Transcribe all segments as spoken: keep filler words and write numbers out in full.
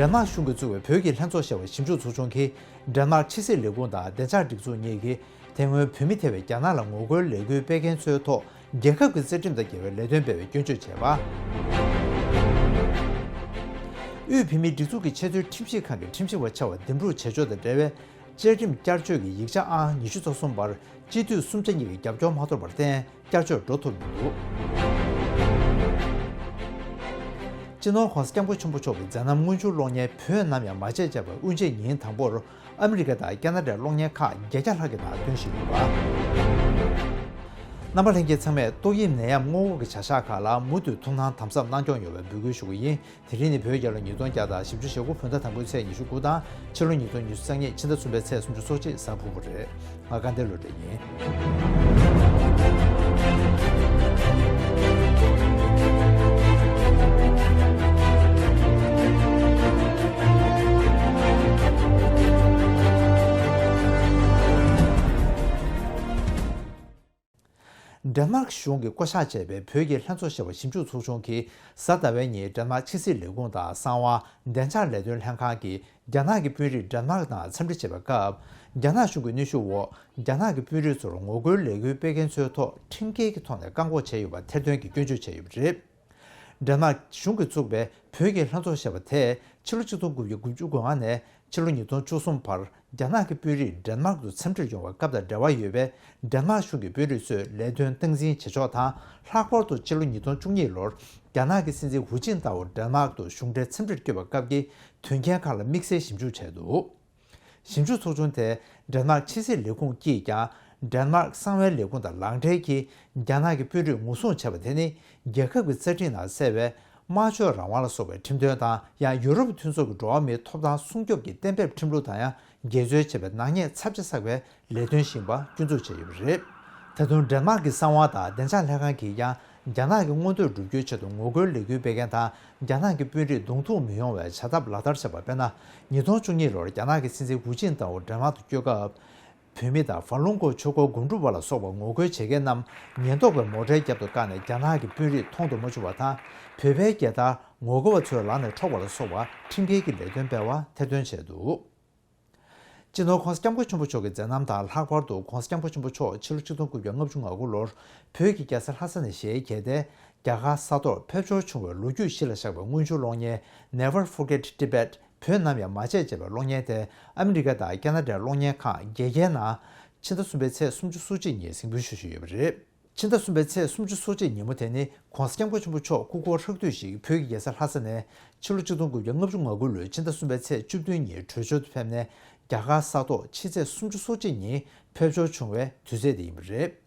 ཌེན་མཱག་གཞུང་གིས་བཙུགས་པའི་བོད་ཀྱི་ལྷན་ཚོགས་ཞེས་པ་ཞིབ་འཇུག་ཚོགས་ཆུང་གིས། ཌེན་མཱག་ཕྱི་སྲིད་ལས་ཁུངས་དང་བདེ་འཇགས་སྒྲིག་འཛུགས་གཉིས་ཀྱིས་དེ་སྔོན་བོད་མི་ཐེ་བའི་རྒྱ་ནག་ལ་ངོ་རྒོལ་ལས་འགུལ་སྤེལ་མཁན་ཚོའི་ཐོག་རྒྱལ་ཁབ་ཀྱི་རྩ་ཁྲིམས་དང་འགལ་བའི་ལས་དོན་སྤེལ་བའི་སྐྱོན་བརྗོད་བྱས་པ། དབུས་བོད་མིའི་སྒྲིག་འཛུགས་ཀྱི་ཆེས་མཐོའི་ཁྲིམས་ཞིབ་ཁང་གི་ཁྲིམས་ཞིབ་པ་ཆགས་པ་འདེམས་སྒྲུག་བྱེད་ཕྱོགས་དང་འབྲེལ་བའི་བཅའ་ཁྲིམས་བསྐྱར་བཅོས་ཀྱི་ཡིག་ཆ་ཨང་ཉི་ཤུ་རྩ་གསུམ་པར་སྤྱི་འཐུས་སུམ་ཆ་གཉིས་ཀྱི་རྒྱབ་སྐྱོར་མ་ཐོབ་པར་བརྟེན། བསྐྱར་བཅོས་འགྲོ་ཐུབ་མི་འདུག། སྤྱི་ནོར་༸གོང་ས་༸སྐྱབས་མགོན་ཆེན་པོ་མཆོག་གི་མཛད་རྣམ་དངོས་བྱུང་གློག་བརྙན་བོད་ནམ་ཡང་མ་བརྗེད་ཅེས་པ་དབུ་འབྱེད་ཉིན་དང་པོར་ཨ་མི་རི་ཀ་དང་ཁ་ན་ཌའི་གློག་བརྙན་ཁག་བརྒྱད་བརྒྱ་ལྷག་གི་ནང་སྟོན་བཞིན་ཡོད་པ། རྣམ་པ་ལྷན་རྒྱས་ཚང་མས་ཏོག་དབྱིབས་ནད་ཡམས་སྔོན་འགོག་གི་བྱ་གཞག་ཁག་ལ་མུ་མཐུད་ཐུགས་སྣང་དམ་ཟབ་གནང་སྐྱོང་ཡོང་བའི་འབོད་སྐུལ་ཞུ་གི་ཡིན། དེ་རིང་ནི་བོད་རྒྱལ་ལོ་ཉིས་སྟོང་བརྒྱ་དང་བཞི་བཅུ་ཞེ་དགུ་བོད་ཟླ་དང་པོའི་ཚེས་ཉི་ཤུ་དགུ་དང་ཕྱི་ལོ་ཉིས་སྟོང་ཉི་ཤུ་རྩ་གཉིས་ཕྱི་ཟླ་གསུམ་པའི་ཚེས་སུམ་ཅུ་སོ་གཅིག་གཟའ་ཕུར་བུ་རེད། ང་དགའ་ལྡན་བློ་གྲོས་ཡིན། ཌེན་མཱག་གཞུང་གིས་བསྐོ་གཞག་བྱས་པའི་བོད་ཀྱི་ལྷན་ཚོགས་ཞེས་པ་ཞིབ་འཇུག་ཚོགས་ཆུང་གིས་གཟའ་ཟླ་བའི་ཉིན་ཌེན་མཱག་ཕྱི་སྲིད་ལས་ཁུངས་དང་གསང་བ། བདེ་འཇགས་ལས་དོན་ལྷན་ཁང་གིས་རྒྱ་ནག་གི་དཔོན་རིགས་ཌེན་མཱག་ནང་འཚམས་འདྲི་བྱེད་པའི་སྐབས། རྒྱ་ནག་གཞུང་གི་གནོན་ཤུགས་འོག་རྒྱ་ནག་གི་དཔོན་རིགས་ཚོར་ངོ་རྒོལ་ལས་འགུལ་སྤེལ་མཁན་ཚོའི་ཐོག་ཁྲིམས་འགལ་གྱི་ཐོག་ནས་བཀག་འགོག་བྱས་ཡོད་པ་ཐེར་འདོན་གྱིས་སྐྱོན་བརྗོད་བྱས་ཡོད་པ་རེད། ཌེན་མཱག་གཞུང་གིས་བཙུགས་པའི་བོད་ཀྱི་ལྷན་ཚོགས་ཞེས་པ་དེས་ཕྱི་ལོ་ཆིག་སྟོང་དགུ་བརྒྱ་དགུ་བཅུ་གོ་ལྔ་ནས་ཕྱི་ལོ་ཉིས་སྟོང་བཅུ་གསུམ་བར་རྒྱ་ནག་གི་དཔོན་རིགས་ཌེན་མཱག་ཏུ་འཚམས་འདྲིར་ཡོང་བའི་སྐབས་དང་འབྲེལ་བ་ཡོད་པའི་ཌེན་མཱག་གཞུང་གི་དཔོན་རིགས་ཚོས་ལས་དོན་སྟངས་འཛིན་བྱེད་ཕྱོགས་དང་། ལྷག་པར་དུ་ཕྱི་ལོ་ཉིས་སྟོང་བཅུ་གཉིས་ལོར་རྒྱ་ནག་གི་སྲིད་འཛིན་ཧུའུ་ཅིན་ཏའོ་ཌེན་མཱག་ཏུ་གཞུང་འབྲེལ་འཚམས་འདྲིར་བསྐྱོད་པའི་སྐབས་ཀྱི་དོན་རྐྱེན་ཁག་ལ་དམིགས་བསལ་ཞིབ་འཇུག་བྱས་འདུག། ཞིབ་འཇུག་ཚོགས་ཆུང་དེས་ཌེན་མཱག་ཕྱི་སྲིད་ལས་ཁུངས་ཀྱིས་ཀྱང་ཌེན་མཱག་གསང་བའི་ལས་ཁུངས་དང་ལག་འབྲེལ་གྱིས་རྒྱ་ནག་གི་དཔོན་རིགས་ངོ་སྲུང་བྱས་པ་དེ་ནི་རྒྱལ་ཁབ་ཀྱི་རྩ་ཁྲིམས་ནང་གསལ་བའི་སྨྲ་བརྗོད་རང་དབང་ལ་སོགས་པའི་ཁྲིམས་དོན་དང་། ཡང་ཡུ་རོབ་མཐུན་ཚོགས་ཀྱི་འགྲོ་བ་མིའི་ཐོབ་ཐང་སྲུང་སྐྱོབ་ཀྱི་གཏན་འབེབས་ཁྲིམས་ལུགས་དང་ཡང་འགལ་འཛོལ་བྱས་པའི་ནག་ཉེས་ཚབས་ཆེ་བསགས་པའི་ལས་དོན་ཞིག་ཡིན་པ་སྐྱོན་འཛུགས་བྱས་ཡོད་པ་རེད། ད་དུང་ཌེན་མཱག་གི་གསང་བ་དང་བདེ་འཇགས་ལྷན་ཁང་གིས་ཀྱང་རྒྱ་ནག་གི་མངོན་འདོད་བསྒྲུབ་རྒྱུའི་ཆེད་དུ་ངོ་རྒོལ་ལས་འགུལ་སྤེལ་མཁན་དང་། རྒྱ་ནག་གི་དཔོན་རིགས་གདོང་ཐུག་མི་ཡོང་བའི་བྱ་ཐབས་ལག་བསྟར་བྱས་པ། དཔེར་ན། ཉིས་སྟོང་བཅུ་གཉིས་ལོར་རྒྱ་ནག་གི་སྲིད་འཛིན་ཧུའུ་ཅིན་ཏའོ་ཌེན་མཱག་ཏུ་བསྐྱོད་སྐབས། བོད་མི་དང་ཧྥ་ལུན་གོ་ཆོས་འཁོར་སྒོམ་སྒྲུབ་པ་ལ་སོགས་པ་ངོ་རྒོལ་བྱེད་མཁན་རྣམས་ཉེན་རྟོག་པའི་མོ་ཊའི་རྒྱབ་ཏུ་བཀག་ནས་རྒྱ་ནག་གི་དཔོན་རིགས་མཐོང་དུ་མ་བཅུག་པ་དང་། བོད་པའི་རྒྱལ་དར་ངོ་རྒོལ་བ་ཚོའི་ལག་ནས་འཕྲོག་པ་ལ་སོགས་པ་ཁྲིམས་འགལ་གྱི་ལས་དོན་སྤེལ་བ་ཐེར་འདོན་བྱས་འདུག། སྤྱི་ནོར་༸གོང་ས་༸སྐྱབས་མགོན་ཆེན་པོ་མཆོག་གི་མཛད་རྣམ་དང་། ལྷག་པར་དུ་༸གོང་ས་༸སྐྱབས་མགོན་ཆེན་པོ་མཆོག་ཕྱི་ལོ་ཆིག་སྟོང་དགུ་བརྒྱ་ལྔ་བཅུ་ང་དགུ་ལོར་བོད་ཀྱི་རྒྱལ་ས་ལྷ་ས་ནས་ཞལ་གྱེས་ཏེ། རྒྱ་གར་ས་ཐོག་ཕེབས་འབྱོར་བྱུང་བའི་ལོ་རྒྱུས་གཞི་ལ་བཞག་པའི་དངོས་བྱུང་གློག་བརྙན་Never Forget Tibet། བོད་ནམ་ཡང་མ་བརྗེད་ཅེས་པའི་གློག་བརྙན་དེ་ཨ་མི་རི་ཀ་དང་ཁ་ན་ཌའི་གློག་བརྙན་ཁང་བརྒྱད་བརྒྱའི་ནང་ཕྱི་ཟླ་གསུམ་པའི་ཚེས་སུམ་ཅུ་སོ་གཅིག་ཉིན་གཟིགས་འབུལ་ཞུ་བཞིན་ཡོད་པ་རེད། ཕྱི་ཟླ་གསུམ་པའི་ཚེས་སུམ་ཅུ་སོ་གཅིག་ཉིན་མོ་དེ་ནི་༸གོང་ས་༸སྐྱབས་མགོན་ཆེན་པོ་མཆོག་སྐུ་འཁོར་ཧྲག་བསྡུས་ཤིག་བོད་ཀྱི་རྒྱལ་ས་ལྷ་ས་ནས་ཕྱི་ལོ་ཆིག་སྟོང་དགུ་བརྒྱ་ལྔ་བཅུ་ང་དགུ་ལོའི་ཕྱི་ཟླ་གསུམ་པའི་ཚེས་བཅུ་བདུན་ཉིན་བྲོས་བྱོལ་དུ་ཕེབས་ནས། རྒྱ་གར་ས་ཐོག་ཕྱི་ཚེས་སུམ་ཅུ་སོ་གཅིག་ཉིན་ཕེབས་འབྱོར་བྱུང་བའི་དུས་ཚོད་དེ་ཡིན་པ་རེད།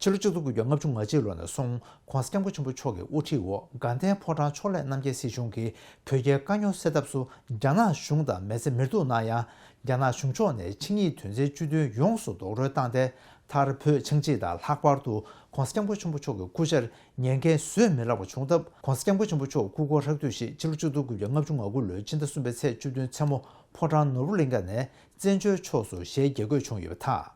ཕྱི་ལོ་ཆིག་སྟོང་དགུ་བརྒྱ་ལྔ་བཅུ་ང་གཅིག་ལོ་ནས་བཟུང་༸གོང་ས་༸སྐྱབས་མགོན་ཆེན་པོ་མཆོག་གི་དབུ་ཁྲིད་འོག་དགའ་ལྡན་ཕོ་བྲང་ཕྱོགས་ལས་རྣམ་རྒྱལ་སྲིད་གཞུང་གིས་བོད་རྒྱའི་དཀའ་རྙོག་སེལ་ཐབས་སུ་རྒྱ་ནག་གཞུང་དང་མི་ཚེ་མི་སྡུག་གནང་ཡང་། རྒྱ་ནག་གཞུང་ཕྱོགས་ནས་ཆིངས་ཡིག་དོན་ཚན་བཅུ་བདུན་ཡོངས་སུ་རྡོག་རོལ་བཏང་སྟེ། མཐར་བོད་ཆིངས་ཡིག་དང་། ལྷག་པར་དུ་༸གོང་ས་༸སྐྱབས་མགོན་ཆེན་པོ་མཆོག་གི་སྐུ་ཕྱྭར་ཉེས་འགན་བཟོད་མི་ལག་པ་བྱུང་སྟབས། ༸གོང་ས་༸སྐྱབས་མགོན་ཆེན་པོ་མཆོག་སྐུ་འཁོར་ཧྲག་བསྡུས་ཤིག་ཕྱི་ལོ་ཆིག་སྟོང་དགུ་བརྒྱ་ལྔ་བཅུ་ང་དགུ་ལོའི་ཕྱི་ཟླ་གསུམ་པའི་ཚེས་བཅུ་བདུན་མཚན་མོ་ཕོ་བྲང་ནོར་བུ་གླིང་ག་ནས་བཙན་བྱོལ་ཕྱོགས་སུ་ཞལ་གྱེས་དགོས་བྱུང་ཡོད་པ་དང་།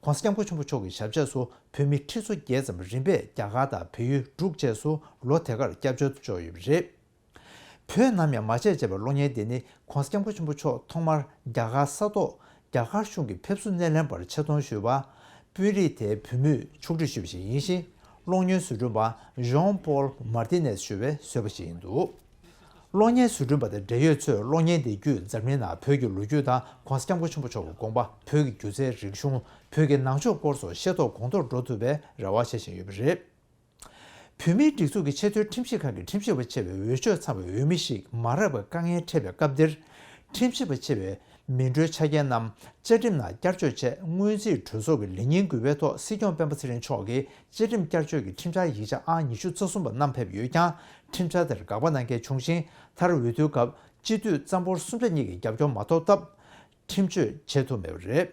༸གོང་ས་༸སྐྱབས་མགོན་ཆེན་པོ་མཆོག་གི་ཞབས་ཕྱོགས་སུ་བོད་མི་ཁྲི་ཚོ་བརྒྱད་ཙམ་རིམ་པས་རྒྱ་གར་དང་བལ་ཡུལ་འབྲུག་བཅས་སུ་ལོ་དེ་གར་སྐྱབས་བཅོལ་དུ་འབྱོར་ཡོད་པ་རེད། བོད་ནམ་ཡང་མ་བརྗེད་ཅེས་པའི་གློག་བརྙན་འདི་ནི་༸གོང་ས་༸སྐྱབས་མགོན་ཆེན་པོ་མཆོག་ཐོག་མར་རྒྱ་གར་ས་ཐོག་རྒྱ་གར་གཞུང་གི་ཕེབས་བསུ་སྣེ་ལེན་པར་ཆེད་གཏོང་ཞུས་པ། དཔོན་རིགས་དེའི་བུ་མོས་ཕྱོགས་སྒྲིག་ཞུས་པ་ཞིག་ཡིན་ཞིང་། གློག་བརྙན་བཟོ་སྐྲུན་པ་Jean Paul Martinez ཞུ་བས་བཟོས་པ་ཞིག་ཡིན་འདུག། གློག་བརྙན་བཟོ་སྐྲུན་པ་དང་འབྲེལ་ཡོད་ཚོས་གློག་བརྙན་དེ་བརྒྱུད་འཛམ་གླིང་ནང་བོད་ཀྱི་ལོ་རྒྱུས་དང་༸གོང་ས་༸སྐྱབས་མགོན་ཆེན་པོ་མཆོག་གི་དགོངས་པ། བོད་ཀྱི་སྒྱུ་རྩལ་རིག་གཞུང་། བོད་ཀྱི་ནང་ཆོས་སྐོར་སོགས་ཤེས་རྟོགས་གོང་མཐོར་འགྲོ་ཐུབ་པའི་རེ་བ་བྱེད་བཞིན་ཡོད་པ་རེད། བོད་མིའི་སྒྲིག་འཛུགས་ཀྱི་ཆེས་མཐོའི་ཁྲིམས་ཞིབ་ཁང་གི་ཁྲིམས་ཞིབ་པ་ཆེ་བའི་འོས་ཆོས་འཚམ་པའི་འོས་མི་ཞིག་མ་རག་པའི་དཀའ་ངལ་འཕྲད་པའི་སྐབས་འདིར། ཁྲིམས་ཞིབ་པ་ཆེ་བའི་མིང་འགྲོའི་ཆ་རྐྱེན་རྣམས་བཅའ་ཁྲིམས་ནང་བསྐྱར་བཅོས་ཆེད་སྔོན་རྩིས་གྲོས་ཚོགས་ཀྱི་ལས་ཉིན་དགུ་པའི་ཐོག་སྲིད་སྐྱོང་སྤེན་པ་ཚེ་རིང་མཆོག་གིས་བཅའ་ཁྲིམས་བསྐྱར་བཅོས་ཀྱི་ཁྲིམས་འཆར་ཡིག་ཆ་ཨང་ཉི་ཤུ་རྩ་གསུམ་པ་བསྣམས་ཕེབས་ཡོད་ཀྱང་། ཁྲིམས་འཆར་དེར་དགག་པ་གནང་མཁན་བྱུང་ཞིང་། མཐར་འོས་བསྡུའི་སྐབས་སྤྱི་འཐུས་རྩ་འབོར་གསུམ་ཆ་གཉིས་ཀྱི་རྒྱབ་སྐྱོར་མ་ཐོབ་སྟབས། ཁྲིམས་གཅོད་བྱེད་ཐུབ་མེད་པ་རེད།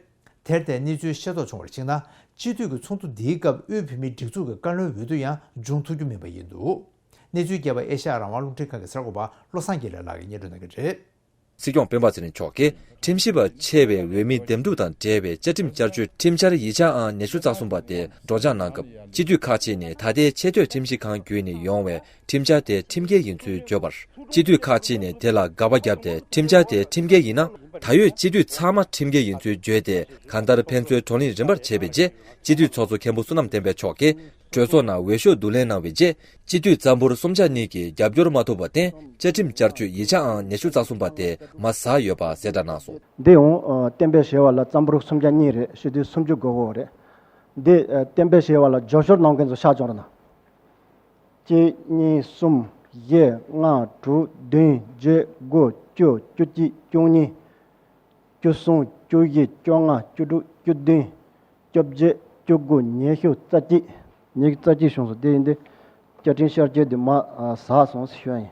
དེར་བརྟེན་གནས་ཚུལ་ཤེས་རྟོགས་བྱུང་བར་གཞིགས་ན། སྤྱི་འཐུས་ཀྱི་ཚོགས་འདུ་འདིའི་སྐབས་དབུས་བོད་མིའི་སྒྲིག་འཛུགས་ཀྱི་བཀའ་བློན་འོས་བསྡུ་ཡང་འབྱུང་ཐུབ་རྒྱུ་མིན་པ་ཡིན་འདུག། གནས་ཚུལ་རྒྱས་པ་ཨེ་ཤ་ཡ་རང་དབང་རླུང་འཕྲིན་ཁང་གི་གསར་འགོད་པ་བློ་བཟང་དགེ་ལེགས་ལགས་ཀྱིས་སྙན་སྒྲོན་གནང་གི་རེད། སྲིད་སྐྱོང་སྤེན་པ་ཚེ་རིང་མཆོག་གིས་ ཁྲིམས་ཞིབ་པ་ཆེ་བའི་འོས་མིའི་འདེམས་སྒྲུག་དང་འབྲེལ་བའི་བཅའ་ཁྲིམས་བསྐྱར་བཅོས་ཁྲིམས་འཆར་ཡིག་ཆ་ཨང་ཉི་ཤུ་རྩ་གསུམ་པ་དེ་སྒྲོག་སྦྱང་གནང་སྐབས། སྤྱི་འཐུས་ཁག་ཅིག་ནས་ད་ལྟའི་ཆེས་མཐོའི་ཁྲིམས་ཞིབ་ཁང་བརྒྱུད་ནས་ཡོང་བའི་ཁྲིམས་འཆར་དེ་ཁྲིམས་འགལ་ཡིན་ཚུལ་བརྗོད་པར། སྤྱི་འཐུས་ཁག་ཅིག་ནས་དེ་ལ་དགག་པ་བརྒྱབ་སྟེ། ཁྲིམས་འཆར་དེ་ཁྲིམས་འགལ་ཡིན་ན། ད་ཡོད་སྤྱི་འཐུས་ཚང་མ་ཁྲིམས་འགལ་ཡིན་ཚུལ་བརྗོད་དེ། གང་ལྟར་ཕན་ཚུན་བགྲོ་གླེང་རིམ་པར་བྱས་པའི་རྗེས། སྤྱི་འཐུས་ཚོགས་གཙོ་མཁན་པོ་བསོད་ནམས་བསྟན་འཕེལ་མཆོག་གིས། གྲོས་ཚོགས་ནང་འོས་ཤོག་བསྡུ་ལེན་གནང་བའི་རྗེས། སྤྱི་འཐུས་རྩ་འབོར་གསུམ་ཆ་གཉིས་ཀྱིས་རྒྱབ་སྐྱོར་མ་ཐུབ་པར་བརྟེན། བཅའ་ཁྲིམས་བསྐྱར་བཅོས་ཡིག་ཆ་ཨང་ཉི་ཤུ་རྩ་གསུམ་པ་དེ་མར་ཟགས་ཡོད་པ་གསལ་བསྒྲགས་གནང་སོང་། འདི་ཡང་གཏན་འབེབས་བྱས་པ་ལ་རྩ་འབོར་གསུམ་ཆ་གཉིས་རེད། སྤྱི་འཐུས་སུམ་ཅུ་དགོས་ཀྱི་རེད། འདི་གཏན་འབེབས་བྱས་པ་ལ་རྒྱབ་སྐྱོར་གནང་མཁན་ཚོ་ཤག་ཅོག་རེད་ན། གཅིག་གཉིས་གསུམ། བཞི་ལྔ་དྲུག་བདུན་བརྒྱད་དགུ་བཅུ་བཅུ་གཅིག་བཅུ་གཉིས། བཅུ་གསུམ། བཅུ་བཞི། བཅོ་ལྔ། བཅུ་དྲུག་བཅུ་བདུན། བཅོ་བརྒྱད། བཅུ་དགུ། ཉི་ཤུ་རྩ་གཅིག་ཉི་ཤུ་རྩ་གཅིག་བྱུང་སོང་། དེ་ཡིན་དུས་བཅའ་ཁྲིམས་བསྐྱར་བཅོས་དེ་མར་ཟགས་སོང་ཞུ་ཡ་ཡིན།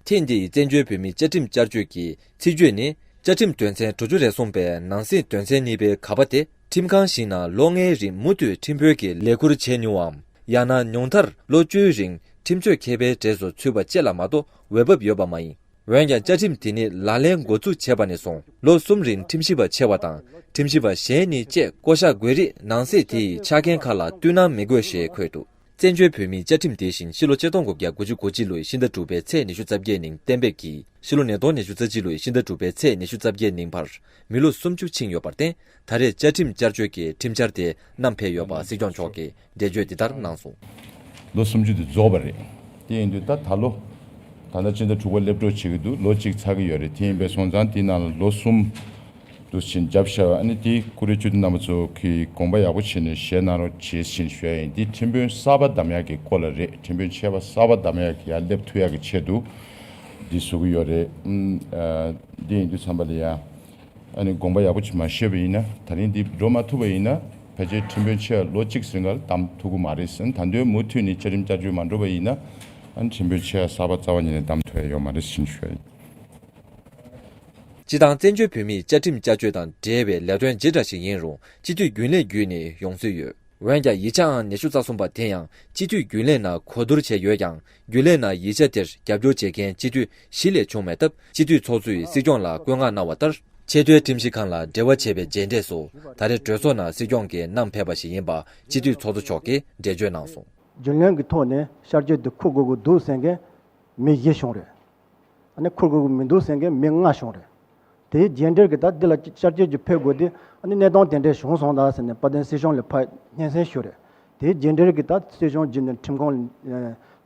ཐེངས་འདིའི་བཙན་བྱོལ་བོད་མིའི་བཅའ་ཁྲིམས་བསྐྱར་བཅོས་ཀྱི་ཚིག་བརྗོད་ནི། བཅའ་ཁྲིམས་དོན་ཚན་དྲུག་ཅུ་རེ་གསུམ་པའི་ནང་གསེས་དོན་ཚན་གཉིས་པའི་ག་པ་དེ། ཁྲིམས་ཁང་ཞིག་ནང་ལོ་ལྔའི་རིང་མུ་མཐུད་ཁྲིམས་དཔོན་གྱི་ལས་ཁུར་བྱས་མྱོང་བའམ། ཡང་ན་ཉུང་མཐར་ལོ་བཅུའི་རིང་ཁྲིམས་གཅོད་མཁས་པའི་གྲས་སུ་ཚུད་པ་བཅས་ལ་མ་གཏོགས་འོས་བབ་ཡོད་པ་མ་ཡིན། འོན་ཀྱང་བཅའ་ཁྲིམས་དེ་ནི་ལག་ལེན་འགོ་འཛུགས་བྱས་པ་ནས་བཟུང་ལོ་གསུམ་རིང་ཁྲིམས་ཞིབ་པ་ཆེ་བ་དང་ཁྲིམས་ཞིབ་པ་གཞན་གཉིས་བཅས་བསྐོ་གཞག་དགོས་རིགས་ནང་གསེས་དེ་ཡི་ཆ་རྐྱེན་ཁག་ལ་བསྟུན་གནང་མི་དགོས་ཞེས་འཁོད་འདུག། བཙན་བྱོལ་བོད་མིའི་བཅའ་ཁྲིམས་དེ་བཞིན་ཕྱི་ལོ་ཆིག་སྟོང་དགུ་བརྒྱ་དགུ་བཅུ་གོ་གཅིག་ལོའི་ཕྱི་ཟླ་དྲུག་པའི་ཚེས་ཉི་ཤུ་རྩ་བརྒྱད་ཉིན་གཏན་འབེབས་ཀྱིས་ཕྱི་ལོ་ཉིས་སྟོང་ཉི་ཤུ་རྩ་གཅིག་ལོའི་ཕྱི་ཟླ་དྲུག་པའི་ཚེས་ཉི་ཤུ་རྩ་བརྒྱད་ཉིན་བར་མི་ལོ་སུམ་ཅུ་ཕྱིན་ཡོད་པར་བརྟེན། ད་རེས་བཅའ་ཁྲིམས་བསྐྱར་བཅོས་ཀྱི་ཁྲིམས་འཆར་དེ་བསྣམས་ཕེབས་ཡོད་པ་སྲིད་སྐྱོང་མཆོག་གིས་འགྲེལ་བརྗོད་འདི་ལྟར་གནང་སོང་། ལོ་སུམ་ཅུ་དེ་རྫོགས་པ་རེད། དེ་ཡིན་དུས་ད་ད་ལོ། ད་ལྟ་སྤྱི་ཟླ་དྲུག་པ་སླེབས་འགྲོ་བྱེད་ཀྱི་འདུག། ལོ་གཅིག་ཚར་གྱི་ཡོད་རེད། དེ་ཡིན་པའི་སོང་ཙང་དེའི་ནང་ལ་ལོ་གསུམ་དུ་ཕྱིན་རྒྱབ་བཞག་པ། ཨ་ནི་དེ་ཀུ་རེ་སྤྱི་འཐུས་རྣམ་པ་ཚོ་གིས་དགོངས་པ་ཡག་པོ་བྱས་ནས་བཞེས་གནང་རོགས་བྱེད་ཞེས་ཞུ་ཡ་ཡིན། འདི་ཁྲིམས་དཔོན་གསར་པ་བདམས་ཡག་གི་སྐོར་ལ་རེད། ཁྲིམས་དཔོན་ཆེ་བ་གསར་པ་བདམས་ཡག་གི་ཡར་སླེབས་ཐུབ་ཡག་གི་ཆེད་དུ་འདི་བཟོ་གི་ཡོད་རེད། ཨུམ། ཨ། འདི་ཡིན་དུས་ཙམ་པ་ལ་ཡ། ཨ་ནི་དགོངས་པ་ཡག་པོ་ཅིག་མ་བཞེས་པ་ཡིན་ན། ད་རིང་འདི་འགྲོ་མ་ཐུབ་པ་ཡིན་ན། ཕལ་ཆེར་ཁྲིམས་དཔོན་ཆེ་བ་ལོ་གཅིག་རིང་ལ་བདམས་ཐུབ་ཀྱི་མ་རེད་ཟེར། ད་དུང་མུ་མཐུད་ནས་བཅའ་ཁྲིམས་བསྐྱར་བཅོས་མ་འགྲོ་བ་ཡིན་ན། ཨ་ནི་ཁྲིམས་དཔོན་ཆེ་བ་གསར་པ་རྩ་བ་ཉིད་ནས་བདམས་ཐུབ་ཡ་ཡོད་མ་རེད་ཟེར་ཞུ་ཡ་ཡིན། སྤྱིར་བཏང་བཙན་བྱོལ་བོད་མིའི་བཅའ་ཁྲིམས་བསྐྱར་བཅོས་དང་འབྲེལ་བའི་ལས་དོན་ཇི་འདྲ་ཞིག་ཡིན་རུང་སྤྱི་འཐུས་རྒྱུན་ལས་བརྒྱུད་ནས་ཡོང་སྲོལ་ཡོད། འོན་ཀྱང་ཡིག་ཆ་ཨང་ཉི་ཤུ་རྩ་གསུམ་པ་དེ་ཡང་སྤྱི་འཐུས་རྒྱུན་ལས་ནང་གོ་བསྡུར་བྱས་ཡོད་ཀྱང་། རྒྱུན་ལས་ནང་ཡིག་ཆ་དེར་རྒྱབ་སྐྱོར་བྱེད་མཁན་སྤྱི་འཐུས་བཞི་ལས་བྱུང་མེད་སྟབས། སྤྱི་འཐུས་ཚོགས་གཙོས་སྲིད་སྐྱོང་ལ་བཀོད་མངགས་གནང་བ་ལྟར། ཆེས་མཐོའི་ཁྲིམས་ཞིབ་ཁང་ལ་འབྲེལ་བ་བྱས་པའི་རྗེས་འབྲས་སུ། ད་རེས་གྲོས་ཚོགས་ནང་སྲིད་སྐྱོང་གིས་བསྣམས་ཕེབས་པ་ཞིག་ཡིན་པ་སྤྱི་འཐུས་ཚོགས་གཙོ་མཆོག་གིས་འགྲེལ་བརྗོད་གནང་སོང་། རྒྱུན་ལས་ཀྱི་ཐོག་ནས་བསྐྱར་བཅོས་འདི་འཁུར་དགོས་ཀྱི་འདུག་ཟེར་མཁན་མི་བཞི་བྱུང་རེད། ཨ་ནི་འཁུར་དགོས་ཀྱི་མི་འདུག་ཟེར་མཁན་མི་ལྔ་བྱུང་རེད། དེའི་རྗེས་འབྲས་ཀྱི་ད་འདི་ལ་བསྐྱར་བཅོས་ཅིག་ཕེབས་དགོས་དུས། ཨ་ནི་གནས་སྟངས་དེ་འདྲས་བྱུང་སོང་ད་ཟེར་ནས་དཔལ་ལྡན་སྲིད་སྐྱོང་ལ་ཕར་སྙན་སེང་ཞུས་རེད། དེའི་རྗེས་འབྲས་ཀྱི་ད་སྲིད་སྐྱོང་བརྒྱུད་ནས་ཁྲིམས་ཁང་ལ་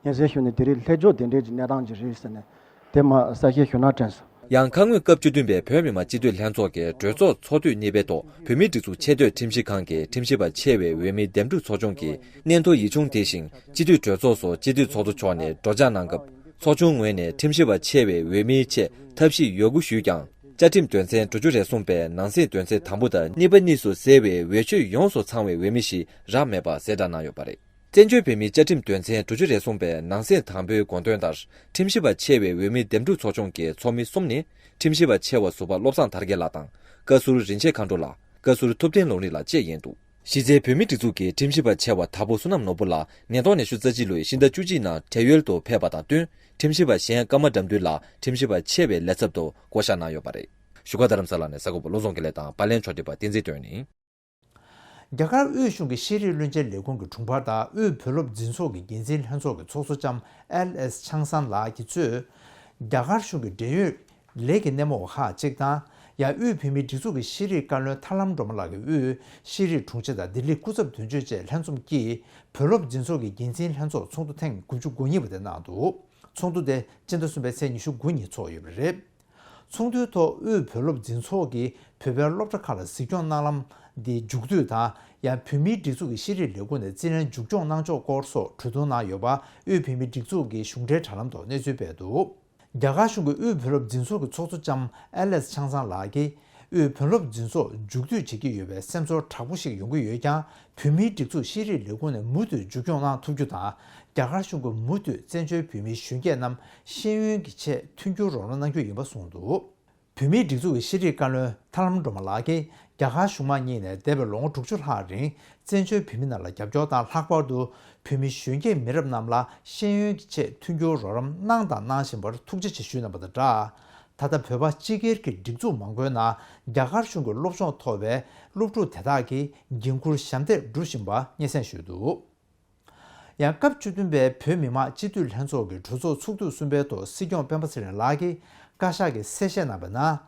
སྙན་སེང་ཞུས་ནས་དེ་རིང་སླེབས་ཕྱོགས་དེ་འདྲས་ཀྱི་གནས་སྟངས་ཅིག་རེད་ཟེར་ནས་དེ་མར་གསལ་བཤད་ཞུ་ན་དྲན་སོང་། ཡང་ཁ་སྔོན་སྐབས་བཅུ་བདུན་པའི་བོད་མི་མང་སྤྱི་འཐུས་ལྷན་ཚོགས་ཀྱི་གྲོས་ཚོགས་ཚོགས་དུས་གཉིས་པའི་ཐོག་བོད་མིའི་སྒྲིག་འཛུགས་ཆེས་མཐོའི་ཁྲིམས་ཞིབ་ཁང་གི་ཁྲིམས་ཞིབ་པ་ཆེ་བའི་འོས་མིའི་འདེམས་སྒྲུག་ཚོགས་ཆུང་གི་སྙན་ཐོ་ཡིག་ཆུང་དེ་བཞིན་སྤྱི་འཐུས་གྲོས་ཚོགས་སུ་སྤྱི་འཐུས་ཚོགས་གཙོ་མཆོག་ནས་སྒྲོག་སྦྱང་གནང་སྐབས། ཚོགས་ཆུང་ངོས་ནས་ཁྲིམས་ཞིབ་པ་ཆེ་བའི་འོས་མིའི་ཆེད་ཐབས་ཤེས་ཡོད་དགུ་ཞུས་ཀྱང་། བཅའ་ཁྲིམས་དོན་ཚན་དྲུག་ཅུ་རེ་གསུམ་པའི་ནང་གསེས་དོན་ཚན་དང་པོ་དང་གཉིས་པ་གཉིས་སུ་གསལ་བའི་འོས་ཆོས་ཡོངས་སུ་ཚང་བའི་འོས་མི་ཞིག་རག་མེད་པ་གསལ་བསྒྲགས་གནང་ཡོད་པ་རེད། བཙན་བྱོལ་བོད་མིའི་བཅའ་ཁྲིམས་དོན་ཚན་དྲུག་ཅུ་རེ་གསུམ་པའི་ནང་གསེས་དང་པོའི་དགོངས་དོན་ལྟར། ཁྲིམས་ཞིབ་པ་ཆེ་བའི་འོས་མིའི་འདེམས་སྒྲུག་ཚོགས་ཆུང་གི་ཚོགས་མི་གསུམ་ནི། ཁྲིམས་ཞིབ་པ་ཆེ་བ་ཟུར་པ་བློ་བཟང་དར་རྒྱས་ལགས་དང་། བཀའ་ཟུར་རིན་ཆེན་མཁའ་འགྲོ་ལགས། བཀའ་ཟུར་ཐུབ་བསྟན་ལུང་རིགས་ལགས་བཅས་ཡིན་འདུག། གཞི་རྩའི་བོད་མིའི་སྒྲིག་འཛུགས་ཀྱི་ཁྲིམས་ཞིབ་པ་ཆེ་བ་དྭགས་པོ་བསོད་ནམས་ནོར་བུ་ལགས་ཉིས་སྟོང་ཉི་ཤུ་རྩ་གཅིག་ལོའི་ཕྱི་ཟླ་བཅུ་གཅིག་ནང་བགྲེས་ཡོལ་དུ་ཕེབས་པ་དང་བསྟུན། ཁྲིམས་ཞིབ་པ་གཞན་ཀརྨ་དགྲ་འདུལ་ལགས་ཁྲིམས་ཞིབ་པ་ཆེ་བའི་ལས་ཚབ་ཏུ་བསྐོ་གཞག་གནང་ཡོད་པ་རེད། བཞུགས་སྒར་རྡ་རམ་ས་ལ་ནས་གསར་འགོད་པ་བློ་བཟང་དགེ་ལེགས་དང་པར་ལེན་ཕྱོགས་སྒྲིག་པ་བསྟན་འཛིན་དོན་ནི། རྒྱ་གར་དབུས་གཞུང་གི་ཤེས་རིག་བློན་ཆེན་ལས་ཁུངས་ཀྱི་དྲུང་འཕར་དང་དབུས་བོད་སློབ་འཛིན་ཚོགས་ཀྱི་འགན་འཛིན་ལྷན་ཚོགས་ཀྱི་ཚོགས་གཙོ་ལྕམ་ཨེལ་ཨེས་ཆང་སན་ལགས་ཀྱིས་གཙོས། རྒྱ་གར་གཞུང་གི་བགྲེས་ཡོལ་ལས་ཀྱི་སྣེ་མོ་བ་ཁག་ཅིག་དང་། ཡང་དབུས་བོད་མིའི་སྒྲིག་འཛུགས་ཀྱི་ཤེས་རིག་བཀའ་བློན་ཐར་ལམ་སྒྲོལ་མ་ལགས་ཀྱིས་དབུས་ཤེས་རིག་དྲུང་ཆེ་དང་ལྡི་ལི་སྐུ་ཚབ་དོན་གཅོད་བཅས་ལྷན་འཛོམས་ཀྱིས་བོད་སློབ་འཛིན་ཚོགས་ཀྱི་འགན་འཛིན་ལྷན་ཚོགས་ཚོགས་འདུ་ཐེངས་དགུ་བཅུ་གོ་གཉིས་པ་དེ་གནང་འདུག། ཚོགས་འདུ་དེ་སྤྱི་ཟླ་གསུམ་པའི་ཚེས་ཉི་ཤུ་དགུ་ཉིན་འཚོགས་ཡོད་པ་རེད། ཚོགས་འདུའི་ཐོག་དབུས་བོད་སློབ་འཛིན་ཚོགས་ཀྱིས་བོད་པའི་སློབ་གྲྭ་ཁག་ལ་གཟིགས་སྐྱོང་གནང་ལམ་འདི་མཇུག་བསྡུས་དང་། ཡང་བོད་མིའི་སྒྲིག་འཛུགས་ཀྱི་ཤེས་རིག་ལས་ཁུངས་ནས་རྩིས་ལེན་མཇུག་སྐྱོང་གནང་ཕྱོགས་སྐོར་སོགས་གྲོས་བསྡུར་གནང་ཡོད་པ་དབུས་བོད་མིའི་སྒྲིག་འཛུགས་ཀྱི་གཞུང་འབྲེལ་དྲ་ལམ་ཐོག་གནས་ཚུལ་སྤེལ་འདུག། རྒྱ་གར་གཞུང་གི་དབུས་བོད་སློབ་འཛིན་ཚོགས་ཀྱི་ཚོགས་གཙོ་ལྕམ་ཨེ་ལེས་ཆང་སན་ལགས་ཀྱིས། དབུས་བོད་སློབ་འཛིན་ཚོགས་མཇུག་སྡུད་བྱེད་ཀྱི་ཡོད་པའི་སེམས་ཚོར་དྲག་པོ་ཞིག་ཡོང་གི་ཡོད་ཀྱང་། བོད་མིའི་སྒྲིག་འཛུགས་ཤེས་རིག་ལས་ཁུངས་ནས་མུ་མཐུད་མཇུག་སྐྱོང་གནང་ཐུབ་རྒྱུ་དང་། རྒྱ་གར་གཞུང་གིས་མུ་མཐུད་བཙན་བྱོལ་བོད་མིའི་གཞོན་སྐྱེས་རྣམས་ཤེས་ཡོན་གྱི་ཆེད་མཐུན་འགྱུར་རོགས་རམ་གནང་རྒྱུ་ཡིན་པ་གསུངས་འདུག། བོད་མིའི་སྒྲིག་འཛུགས་ཀྱི་ཤེས་རིག་བཀའ་བློན་ཐར་ལམ་སྒྲོལ་མ་ལགས་ཀྱིས། རྒྱ་གར་གཞུང་མང་གཉིས་ནས་འདས་པའི་ལོ་ངོ་དྲུག་ཅུ་ལྷག་རིང་བཙན་བྱོལ་བོད་མི་རྣམས་ལ་རྒྱབ་སྐྱོར་དང་། ལྷག་པར་དུ་བོད་མི་གཞོན་སྐྱེས་མི་རབས་རྣམས་ལ་ཤེས་ཡོན་གྱི་ཆེད་མཐུན་འགྱུར་རོགས་རམ་གནང་དང་གནང་བཞིན་པར་ཐུགས་རྗེ་ཆེ་ཞུས་གནང་བ་དང་སྦྲགས། ད་ལྟ་བོད་པ་སྤྱི་སྒེར་གྱི་སྒྲིག་འཛུགས་མང་པོའི་ནང་རྒྱ་གར་གཞུང་གི་སློབ་སྦྱོང་ཐོབ་པའི་སློབ་ཕྲུག་དེ་དག་གིས་འགན་འཁུར་ཞབས་འདེགས་སྒྲུབ་བཞིན་པ་སྙན་སེང་ཞུས་འདུག། ཡང་སྐབས་བཅུ་བདུན་པའི་བོད་མི་མང་སྤྱི་འཐུས་ལྷན་ཚོགས་ཀྱི་གྲོས་ཚོགས་ཚོགས་དུས་གསུམ་པའི་ཐོག་སྲིད་སྐྱོང་སྤེན་པ་ཚེ་རིང་ལགས་ཀྱིས་བཀའ་ཤག་གིས་གསལ་བཤད་གནང་བའི་ནང་།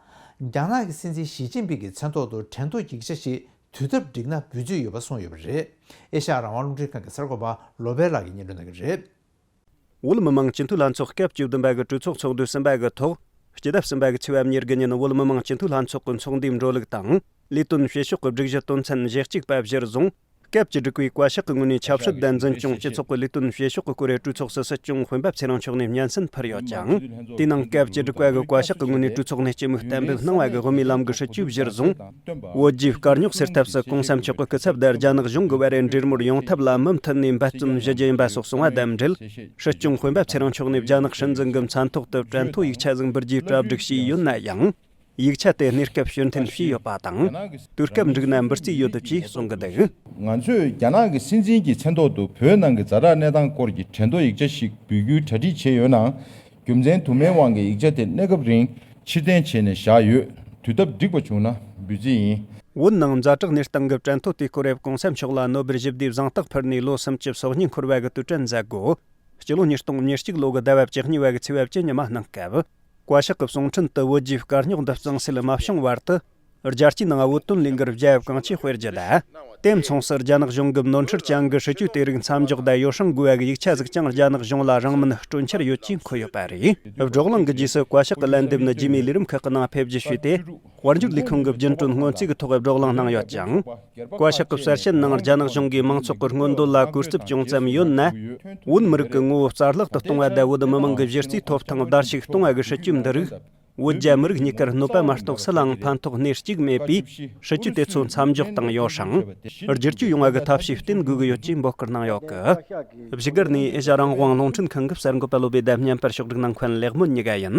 རྒྱ་ནག་གི་སྲིད་འཛིན་ཞི་ཅིན་ཕིང་གི་མཚན་ཐོག་ཏུ་གྲལ་མཐུད་ཡིག་ཆ་ཞིག་དུས་ཐོབ་བསྒྲིགས་ན་འབུལ་རྩིས་ཡོད་པ་གསུངས་ཡོད་པ་རེད། ཨེ་ཤ་ཡ་རང་དབང་རླུང་འཕྲིན་ཁང་གི་གསར་འགོད་པ་བློ་བྷེ་ལགས་ཀྱིས་སྙན་སྒྲོན་གནང་གི་རེད། བོད་མི་མང་སྤྱི་འཐུས་ལྷན་ཚོགས་སྐབས་བཅུ་བདུན་པ་གི་གྲོས་ཚོགས་ཚོགས་དུས་གསུམ་པ་གི་ཐོག་སྤྱི་ཟླ་གསུམ་པ་གི་ཚེས་པ་ཉེར་དགུ་ཉིན་བོད་མི་མང་སྤྱི་འཐུས་ལྷན་ཚོགས་ཀྱི་ཚོགས་འདུའི་འགྲོ་ལུགས་དང་ལས་དོན་བྱེད་ཕྱོགས་ཀྱི་སྒྲིག་གཞི་དོན་ཚན་ཞེ་གཅིག་པ་གཞིར་བཟུང་། སྐབས་བཅུ་དྲུག་པའི་བཀའ་ཤག་གི་ངོས་ནས་ཆབ་སྲིད་དང་འཛིན་སྐྱོང་སྤྱི་ཚོགས་ཀྱི་ལས་དོན་བྱེད་ཕྱོགས་ཀྱི་སྐོར་གྲོས་ཚོགས་སུ་སྲིད་སྐྱོང་སྤེན་པ་ཚེ་རིང་མཆོག་ནས་སྙན་སེང་ཕུལ་ཡོད་ཅིང་། དེའི་ནང་སྐབས་བཅུ་དྲུག་པ་གི་བཀའ་ཤག་གི་ངོས་ནས་གྲོས་ཚོགས་ནས་སྤྱི་མོས་གཏན་འབེབས་གནང་བ་གི་དབུ་མའི་ལམ་གྱི་སྲིད་ཇུས་གཞིར་བཟུང་། བོད་རྒྱའི་དཀའ་རྙོག་སེལ་ཐབས་སུ་གོང་ས་མཆོག་གི་སྐུ་ཚབ་དང་རྒྱ་ནག་གཞུང་གི་བར་འབྲེལ་མོལ་ཡོང་ཐབས་ལ་མུ་མཐུད་ནས་འབད་བརྩོན་ཞུ་རྒྱུ་ཡིན་པ་སོགས་གསུངས་པ་དང་འབྲེལ། སྲིད་སྐྱོང་སྤེན་པ་ཚེ་རིང་མཆོག་ནས་རྒྱ་ནག་སྲིད་འཛིན་གྱི་མཚན་ཐོག་ཏུ་གྲལ་མཐུད་ཡིག་ཆ་ཟིག་འབུལ་རྒྱུའི་གྲ་སྒྲིག་བྱས་ཡོད་ན་ཡང་། ཡིག་ཆ་དེ་གནས་སྐབས་ཕྱིར་འཐེན་བྱས་ཡོད་པ་དང་། དུས་སྐབས་འགྲིག་ན་འབུལ་རྩིས་ཡོད་ཅེས་གསུང་གི་འདུག། ང་ཚོས་རྒྱ་ནག་གི་སྲིད་འཛིན་གྱི་མཚན་ཐོག་ཏུ་བོད་ནང་གི་ཛ་དྲག་གནས་སྟངས་སྐོར་གྱི་གྲལ་མཐུད་ཡིག་ཆ་ཞིག་འབུལ་རྒྱུའི་གྲ་སྒྲིག་བྱས་ཡོད་ནའང་། རྒྱུ་མཚན་དུ་མའི་དབང་གིས་ཡིག་ཆ་དེ་གནས་སྐབས་རིང་ཕྱིར་འཐེན་བྱས་ནས་བཞག་ཡོད། དུས་སྟབས་འགྲིག་པ་བྱུང་ན་འབུལ་རྩིས་ཡིན། བོད་ནང་ཛ་དྲག་གནས་སྟངས་ཀྱི་གྲལ་མཐུད་དེ་སྐོར་རབ་གོང་ས་མཆོག་ལ་ནོ་སྦེལ་ཞི་བདེའི་གཟེངས་རྟགས་ཕུལ་ནས་ལོ་སུམ་ཅུ་སོ་གཉིས་འཁོར་བ་གི་དུས་དྲན་མཛད་སྒོ། སྤྱི་ལོ་ཉིས་སྟོང་ཉེར་གཅིག་ལོ་གི་ཟླ་བ་བཅུ་གཉིས་པ་གི་ཚེས་པ་བཅུ་ཉི་མ་གནང་སྐབས། བཀའ་ཤག་གི་གསུང་འཕྲིན་དུ་བོད་རྒྱའི་དཀའ་རྙོག་འདི་གཙང་སེལ་མ་བྱུང་བར་དུ། རྒྱལ་སྤྱིའི་ནང་བོད་དོན་ལས་འགུལ་རྒྱལ་ཁབ་གང་ཆེ་སྤེལ་རྒྱུ་དང་། དེ་མཚུངས་སུ་རྒྱ་ནག་གཞུང་གིས་ནོར་འཁྲུལ་ཅན་གྱི་སྲིད་ཇུས་དེ་རིགས་མཚམས་འཇོག་དང་ཡོ་བསྲང་དགོས་པའི་ཡིག་ཆ་ཟིག་ཀྱང་རྒྱ་ནག་གཞུང་ལ་རང་མོས་སྤྲོད་འཆར་ཡོད་ཅེས་འཁོད་ཡོད་པ་རེད། བགྲོ་གླེང་གི་རྗེས་སུ་བཀའ་ཤག་གི་ལན་འདེབས་ནི་རྗེས་མའི་ལས་རིམ་ཁག་གི་ནང་ཕེབས་རྒྱུ་ཞུས་ཏེ། དཔལ་འབྱོར་ལས་ཁུངས་ཀྱི་རྒྱུན་གྲོན་སྔོན་རྩིས་ཀྱི་ཐོག་བགྲོ་གླེང་གནང་ཡོད་ཅིང་། བཀའ་ཤག་གི་གསལ་བཤད་ནང་རྒྱ་ནག་གཞུང་གིས་མང་ཚོགས་ཀྱི་མངོན་འདོད་ལ་གུས་བརྩི་ཅུང་ཙམ་ཡོད་ན། བོད་མི་རིགས་ཀྱི་ངོ་བོ་རྩ་བརླག་ཏུ་གཏོང་བ་དང་བོད་མི་མང་གི་གཞི་རྩའི་ཐོབ་ཐང་བརྡལ་བཤིག་གཏོང་བ་གི་སྲིད་ཇུས་འདི་རིགས། བོད་རྒྱ་མི་རིགས་གཉིས་ཀར་གནོད་པ་མ་གཏོགས་སུ་ལའང་ཕན་ཐོགས་སྣེ་གཅིག་མེད་པས། སྲིད་ཇུས་དེ་ཚོ་མཚམས་འཇོག་དང་ཡོ་བསྲང་། བསྒྱུར་བཅོས་ཡོང་བ་གི་ཐབས་ཤེས་བསྟེན་དགོས་ཀྱི་ཡོད་ཅེས་འབོད་སྐུལ་གནང་ཡོད་སྐད། བཞུགས་སྒར་ནས་ཨེ་ཤ་རང་དབང་རླུང་འཕྲིན་ཁང་གི་གསར་འགོད་པ་བློ་བྷེ་དང་བརྙན་པར་ཕྱོགས་སྒྲིག་གནང་མཁན་ལེགས་སྨོན་གཉིས་ཀ་ཡིན།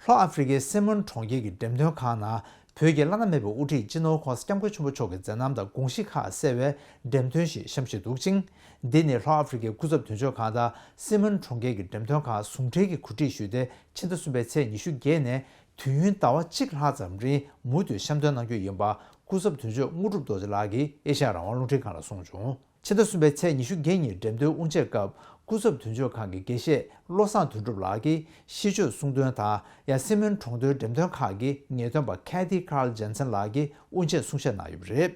ལྷོ་ཨ་ཧྥེ་རི་ཁའི་སི་མོན་གྲོང་ཁྱེར་གྱི་འགྲེམས་སྟོན་ཁང་ནང་བོད་ཀྱི་བླ་ན་མེད་པའི་དབུ་ཁྲིད་སྤྱི་ནོར་༸གོང་ས་༸སྐྱབས་མགོན་ཆེན་པོ་མཆོག་གི་མཛད་རྣམ་དང་དགོངས་གཞི་ཁག་གསལ་བའི་འགྲེམས་སྟོན་ཞིག་བཤམས་བཞིན་འདུག་ཅིང་། འདི་ནི་ལྷོ་ཨ་ཧྥེ་རི་ཁའི་སྐུ་ཚབ་དོན་གཅོད་ཁང་དང་སི་མོན་གྲོང་ཁྱེར་གྱི་འགྲེམས་སྟོན་ཁང་ཟུང་འབྲེལ་གྱིས་གོ་སྒྲིག་ཞུས་ཏེ། ཕྱི་ཟླ་གསུམ་པའི་ཚེས་ཉི་ཤུ་བརྒྱད་ནས་དུས་ཡུན་ཟླ་བ་གཅིག་ལྷག་ཙམ་རིང་མུ་མཐུད་བཤམས་སྟོན་གནང་རྒྱུ་ཡིན་པ། སྐུ་ཚབ་དོན་གཅོད་དངོས་གྲུབ་རྡོ་རྗེ་ལགས་ཀྱིས་ཨེ་ཤ་ཡ་རང་དབང་རླུང་འཕྲིན་ཁང་ལ་གསུངས་བྱུང་། ཕྱི་ཟླ་གསུམ་པའི་ཚེས་ཉི་ཤུ་བརྒྱད་ཉིན་འགྲེམས་སྟོན་དབུ་འབྱེད་སྐབས། སྐུ་ཚབ་དོན་གཅོད་ཁང་གི་དགེ་བཤེས་བློ་བཟང་དོན་གྲུབ་ལགས་ཀྱིས་ཤིས་བརྗོད་གསུང་འདོན་དང་། ཡང་སི་མོན་གྲོང་སྡེའི་འགྲེམས་སྟོན་ཁང་གི་ངེས་སྟོན་པ་ཁེ་ཐི་ཁཱརལ་ཇན་སན་ལགས་ཀྱིས་དབུ་འབྱེད་གསུང་བཤད་གནང་ཡོད་པ་རེད།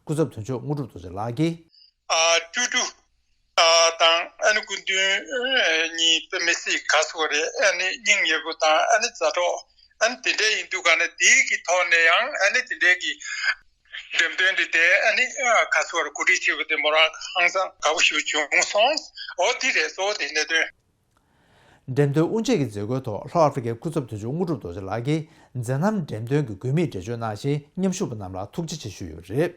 སྐུ་ཚབ་དོན་གཅོད་དངོས་གྲུབ་རྡོ་རྗེ་ལགས་ཀྱིས། ཨ་ཀྲུ་ཀྲུ་ཨ་དང་ཨ་ནི་སྐུ་མདུན་གཉིས་དཔེ་མི་སྲིད་ག་ཟེར་དགོས་རེད། ཨ་ནི་སྙིང་ཉེ་པོ་དང་ཨ་ནི་མཛའ་གྲོགས་ཨ་ནི་དེ་འདྲ་ཡིན་དུས་ག་ནས་དེའི་གི་ཐོག་ནས་ཡང་ཨ་ནི་དེ་འདྲའི་གི་འགྲེམས་སྟོན་འདི་དེ་ཨ་ནི་ཨ་ག་ཟེར་དགོས་རེད། གོ་སྒྲིག་བྱས་པ་དེ་མོ་རང་ཧང་སང་དགའ་པོ་ཞེ་པོ་བྱུང་སོང་། འོ་དེ་རེད། གཙོ་བོ་དེ་གནད་དོན། འགྲེམས་སྟོན་དབུ་འབྱེད་ཀྱི་མཛད་སྒོའི་ཐོག་ལྷོ་ཨ་ཧྥེ་རི་ཁའི་སྐུ་ཚབ་དོན་གཅོད་དངོས་གྲུབ་རྡོ་རྗེ་ལགས་ཀྱིས་མཛད་རྣམ་འགྲེམས་སྟོན་གྱི་དགོས་དམིགས་འགྲེལ་བརྗོད་གནང་ཞིང་། མཉམ་ཞུགས་པ་རྣམས་ལ་ཐུགས་རྗེ་ཆེ་ཞུས་ཡོད་པ་རེད།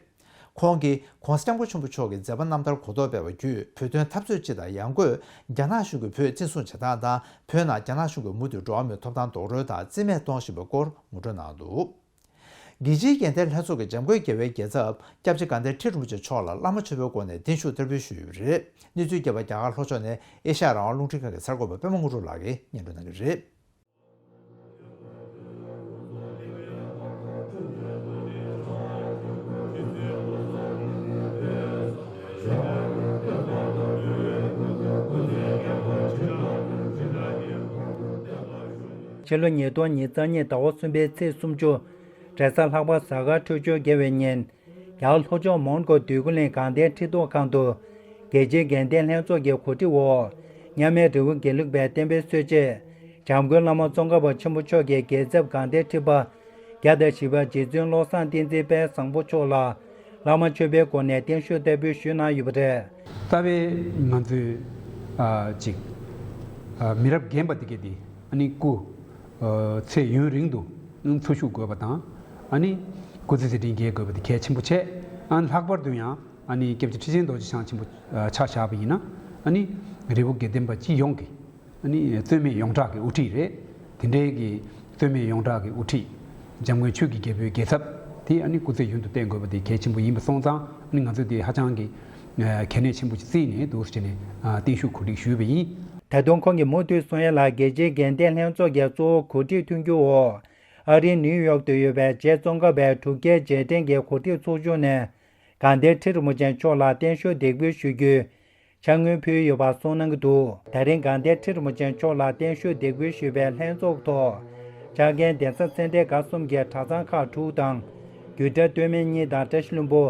ཁོང་གིས་༸གོང་ས་༸སྐྱབས་མགོན་ཆེན་པོ་མཆོག་གི་མཛད་པ་རྣམ་ཐར་གོ་རྟོགས་སྤེལ་བ་བརྒྱུད། བོད་དོན་འཐབ་རྩོད་སྤྱི་དང་ཡང་སྒོས་རྒྱ་ནག་གཞུང་གིས་བོད་བཙན་བཟུང་བྱེད་སྟངས་དང་། བོད་ནང་རྒྱ་ནག་གཞུང་གིས་མུ་མཐུད་འགྲོ་བ་མིའི་ཐོབ་ཐང་རྡོག་རོལ་དང་རྩིས་མེད་གཏོང་བཞིན་པའི་སྐོར་ངོ་སྤྲོད་གནང་འདུག། རྒྱལ་སྤྱིའི་རྒྱལ་ལྡན་ལྷན་ཚོགས་ཀྱི་འཇམ་མགོན་རྒྱལ་བའི་རྒྱལ་ཚབ་སྐྱབས་རྗེ་དགའ་ལྡན་ཁྲི་རིན་པོ་ཆེ་མཆོག་ལ་བླ་མ་མཆོད་པའི་སྒོ་ནས་བརྟན་བཞུགས་བསྟར་འབུལ་ཞུས་ཡོད་པ་རེད། གནས་ཚུལ་རྒྱས་པ། རྒྱ་གར་ལྷོ་ཕྱོགས་ནས་ཨེ་ཤ་ཡ་རང་དབང་རླུང་འཕྲིན་ཁང་གི་གསར་འགོད་པ་པད་མ་དངོས་གྲུབ་ལགས་ཀྱིས་སྙན་སྒྲོན་གནང་གི་རེད། ཕྱི་ལོ་ཉིས་སྟོང་ཉི་ཤུ་རྩ་གཉིས་ཟླ་བ་གསུམ་པའི་ཚེས་སུམ་ཅུ། གྲྭ་ས་ལྷག་པ་གཟའ་སྐར་འཕྲོད་སྦྱོར་དགེ་བའི་གཉེན། རྒྱ་གར་ལྷོ་ཕྱོགས་མོན་གྷོ་འདོད་རྒུ་གླིང་དགའ་ལྡན་ཁྲི་ཐོག་ཁང་དུ། རྒྱལ་སྤྱིའི་དགེ་ལྡན་ལྷན་ཚོགས་ཀྱི་གོ་སྒྲིག་འོག་མཉམ་མེད་རི་བོ་དགེ་ལུགས་པའི་བསྟན་པའི་སྲོལ་འབྱེད། འཇམ་མགོན་བླ་མ་ཙོང་ཁ་པ་ཆེན་པོ་མཆོག་གི་རྒྱལ་ཚབ་དགའ་ལྡན་ཁྲི་པ་བརྒྱ་དང་བཞི་པ་རྗེ་བཙུན་བློ་བཟང་བསྟན་འཛིན་དཔལ་བཟང་པོ་མཆོག་ལ་བླ་མ་མཆོད་པའི་སྒོ་ནས་བརྟན་བཞུགས་བསྟར་འབུལ་ཞུས་གནང་ཡོད་པ་རེད། རྩ་བའི་ང་ཚོའི་ཨ་ཅིག་ཨ་མི་རབས་རྒན་པ་དེ་གས་དེ་ཨ་ནི་སྐུ་ཨ་ཚེ་ཡུན་རིང་དུ་འཚོ་བཞུགས་དགོས་པ་དང་། ཨ་ནི་སྐུ་ཚེ་མཛད་འཕྲིན་རྒྱས་དགོས་པ་དེ་གལ་ཆེན་པོ་བྱས། ཨ་ལྷག་པར་དུ་ཡང་ཨ་ནི་སྐྱབས་རྗེ་ཁྲི་ཆེན་རྡོ་རྗེ་འཆང་ཆེན་པོ་ཨ་ཆ་བཞག་པ་ཡིན་ན། ཨ་ནི་རི་བོ་དགེ་ལྡན་པ་སྤྱི་ཡོངས་ཀྱི་ཨ་ནི་རྩོད་མེད་ཡོངས་གྲགས་ཀྱི་དབུ་ཁྲིད་རེད། དེ་འདྲའི་གི་རྩོད་མེད་ཡོངས་གྲགས་ཀྱི་དབུ་ཁྲིད། འཇམ་མགོན་ཆོས་ཀྱི་རྒྱལ་པོའི་རྒྱལ་ཚབ་དེ་ཨ་ནི་སྐུ་ཚེ་ཡུན་དུ་བརྟན་དགོས་པ་དེ་གལ་ཆེན་པོ་ཡིན་པ་སོང་ཙང་། ཨ་ནི་ང་ཚོས་དེ་ཧ་ཅང་གི་ཨ་གལ་གནད་ཆེན་པོ་ཞིག་བརྩིས་ནས་འདུག་ཟེར་ནས་ཨ་བརྟན་བཞུགས་གོ་སྒྲིག་ཞུས་པ་ཡིན། ད་དུང་ཁོང་གིས་མུ་མཐུད་གསུང་ཡ་ལ། རྒྱལ་སྤྱིའི་འགལ་ཟླའི་ལྷན་ཚོགས་ཀྱི་གཙོ་བོ་གོ་སྒྲིག་མཐུན་འགྱུར་འོག་ཨ་རིའི་ནིའུ་ཡོག་ཏུ་ཡོད་པའི་རྗེ་ཙོང་ཁ་པའི་གྲུབ་བརྒྱའི་རྗེས་དྲན་གྱི་གོ་སྒྲིག་ཚོགས་ཆུང་ནས་དགའ་ལྡན་ཁྲི་རིན་པོ་ཆེ་མཆོག་ལ་བརྟན་བཞུགས་འདེགས་འབུལ་ཞུ་རྒྱུའི་ཕྱག་དངུལ་ཕུལ་ཡོད་པ་གསུངས་གནང་གི་འདུག་ད་རིང་དགའ་ལྡན་ཁྲི་རིན་པོ་ཆེ་མཆོག་ལ་བརྟན་བཞུགས་འདེགས་འབུལ་ཞུས་པའི་ལྷན་ཚོགས་ཐོག་ཕྱག་འགན་གདན་ས་ཚད་ལྡན་ཁག་གསུམ་གྱི་གྲྭ་ཚང་ཁག་དྲུག་དང་། རྒྱུད་གྲྭ་སྟོད་སྨད་གཉིས་དང་བཀྲ་ཤིས་ལྷུན་པོ།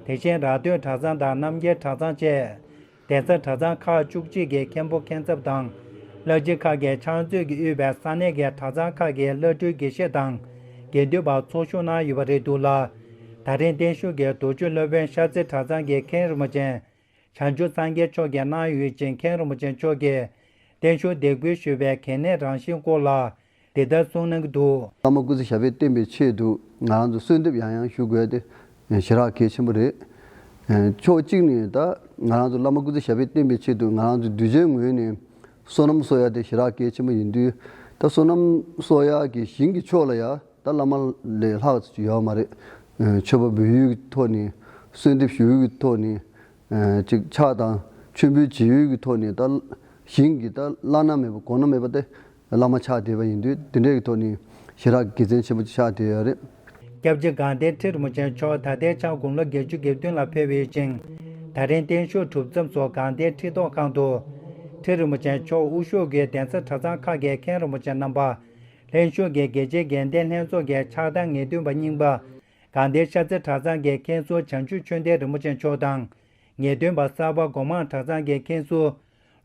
དེ་བཞིན་ར་སྟོད་གྲྭ་ཚང་དང་རྣམ་རྒྱལ་གྲྭ་ཚང་བཅས། གདན་ས་གྲྭ་ཚང་ཁག་བཅུ་གཅིག་གི་མཁན་པོ་མཁན་ཚབ་དང་། བླ་སྤྱི་ཁག་གི་ཕྱག་མཛོད་ཀྱིས་དབུས་པའི་ས་གནས་ཀྱི་གྲྭ་ཚང་ཁག་གི་བླ་སྤྲུལ་དགེ་བཤེས་དང་། དགེ་འདུན་པ་ཚོགས་ཞུགས་གནང་ཡོད་པ་རེད་འདུག་ལ། ད་རིང་བརྟན་བཞུགས་ཀྱི་རྡོ་རྗེ་སློབ་དཔོན་ཤར་རྩེ་གྲྭ་ཚང་གི་མཁན་རིན་པོ་ཆེ་བྱང་ཆུབ་སངས་རྒྱས་མཆོག་གིས་གནང་ཡོད་ཅིང་། མཁན་རིན་པོ་ཆེ་མཆོག་གིས་བརྟན་བཞུགས་འདེགས་འབུལ་ཞུས་པའི་གལ་གནད་རང་བཞིན་སྐོར་ལ། འདི་ལྟར་གསུངས་གནང་གི་འདུག་བླ་མ་སྐུ་ཚེ་ཞབས་པད་བརྟན་པའི་ཆེད་དུ་ང་རང་ཚོ་གསོལ་འདེབས་ཡང་ཡང་ཞུ་དགོས་དེ་ཞེ་དྲག་གལ་ཆེན་པོ་རེད། ཕྱོགས་གཅིག་ནས་ད་ང་རང་ཚོ་བླ་མ་སྐུ་ཚེ་ཞབས་པད་བརྟན་པའི་ཆེད་དུ་ང་རང་ཚོ་གདུལ་བྱའི་ངོས་ནས་བསོད་ནམས་གསོག་ཡ་དེ་ཞེ་དྲག་གལ་ཆེན་པོ་ཡིན་དུས། ད་བསོད་ནམས་གསོག་ཡ་གི་ཞིང་གི་ཕྱོགས་ལ་ཡ་ད་བླ་མ་ལས་ལྷག་ཅིག་ཡོད་མ་རེད། མཆོད་པ་འབུལ་ཡུལ་གྱི་ཐོག་ནས། གསོལ་འདེབས་ཞུ་ཡུལ་གྱི་ཐོག་ནས། ཅིག་ཕྱག་དང་མཆོད་འབུལ་བྱེད་ཡུལ་གྱི་ཐོག་ནས་ད་ཞིང་གི་ད་བླ་ན་མེད་པ་གོང་ན་མེད་པ་དེ་བླ་མ་ཆགས་བསྡད་པ་ཡིན་དུས། དེ་འདྲའི་གི་ཐོག་ནས་ཞེ་དྲག་དགེ་མཚན་ཆེན་པོ་ཆགས་བསྡད་ཡོད་རེད། སྐྱབས་རྗེ་དགའ་ལྡན་ཁྲི་རིན་པོ་ཆེ་མཆོག་ད་ལྟའི་ཆར་དགུང་ལོ་བརྒྱད་ཅུ་གྱ་བདུན་ལ་ཕེབས་ཡོད་ཅིང་། ད་རིང་བརྟན་བཞུགས་གྲུབ་མཚམས་སུ་དགའ་ལྡན་ཁྲི་ཐོག་ཁང་དུ་ཁྲི་རིན་པོ་ཆེ་མཆོག་དབུ་བཞུགས་ཀྱིས་གདན་ས་གྲྭ་ཚང་ཁག་གི་མཁན་རིན་པོ་ཆེ་རྣམ་པ། ལྷན་ཞུགས་ཀྱིས་རྒྱལ་སྤྱིའི་དགེ་ལྡན་ལྷན་ཚོགས་ཀྱི་ཕྱག་བསྟར་ངེས་སྟོན་པ་རྙིང་པ། དགའ་ལྡན་ཤར་རྩེ་གྲྭ་ཚང་གི་མཁན་ཟུར་བྱང་ཆུབ་ཆོས་ལྡན་རིན་པོ་ཆེ་མཆོག་དང་། ངེས་སྟོན་པ་གསར་པ་སྒོ་མང་གྲྭ་ཚང་གི་མཁན་ཟུར་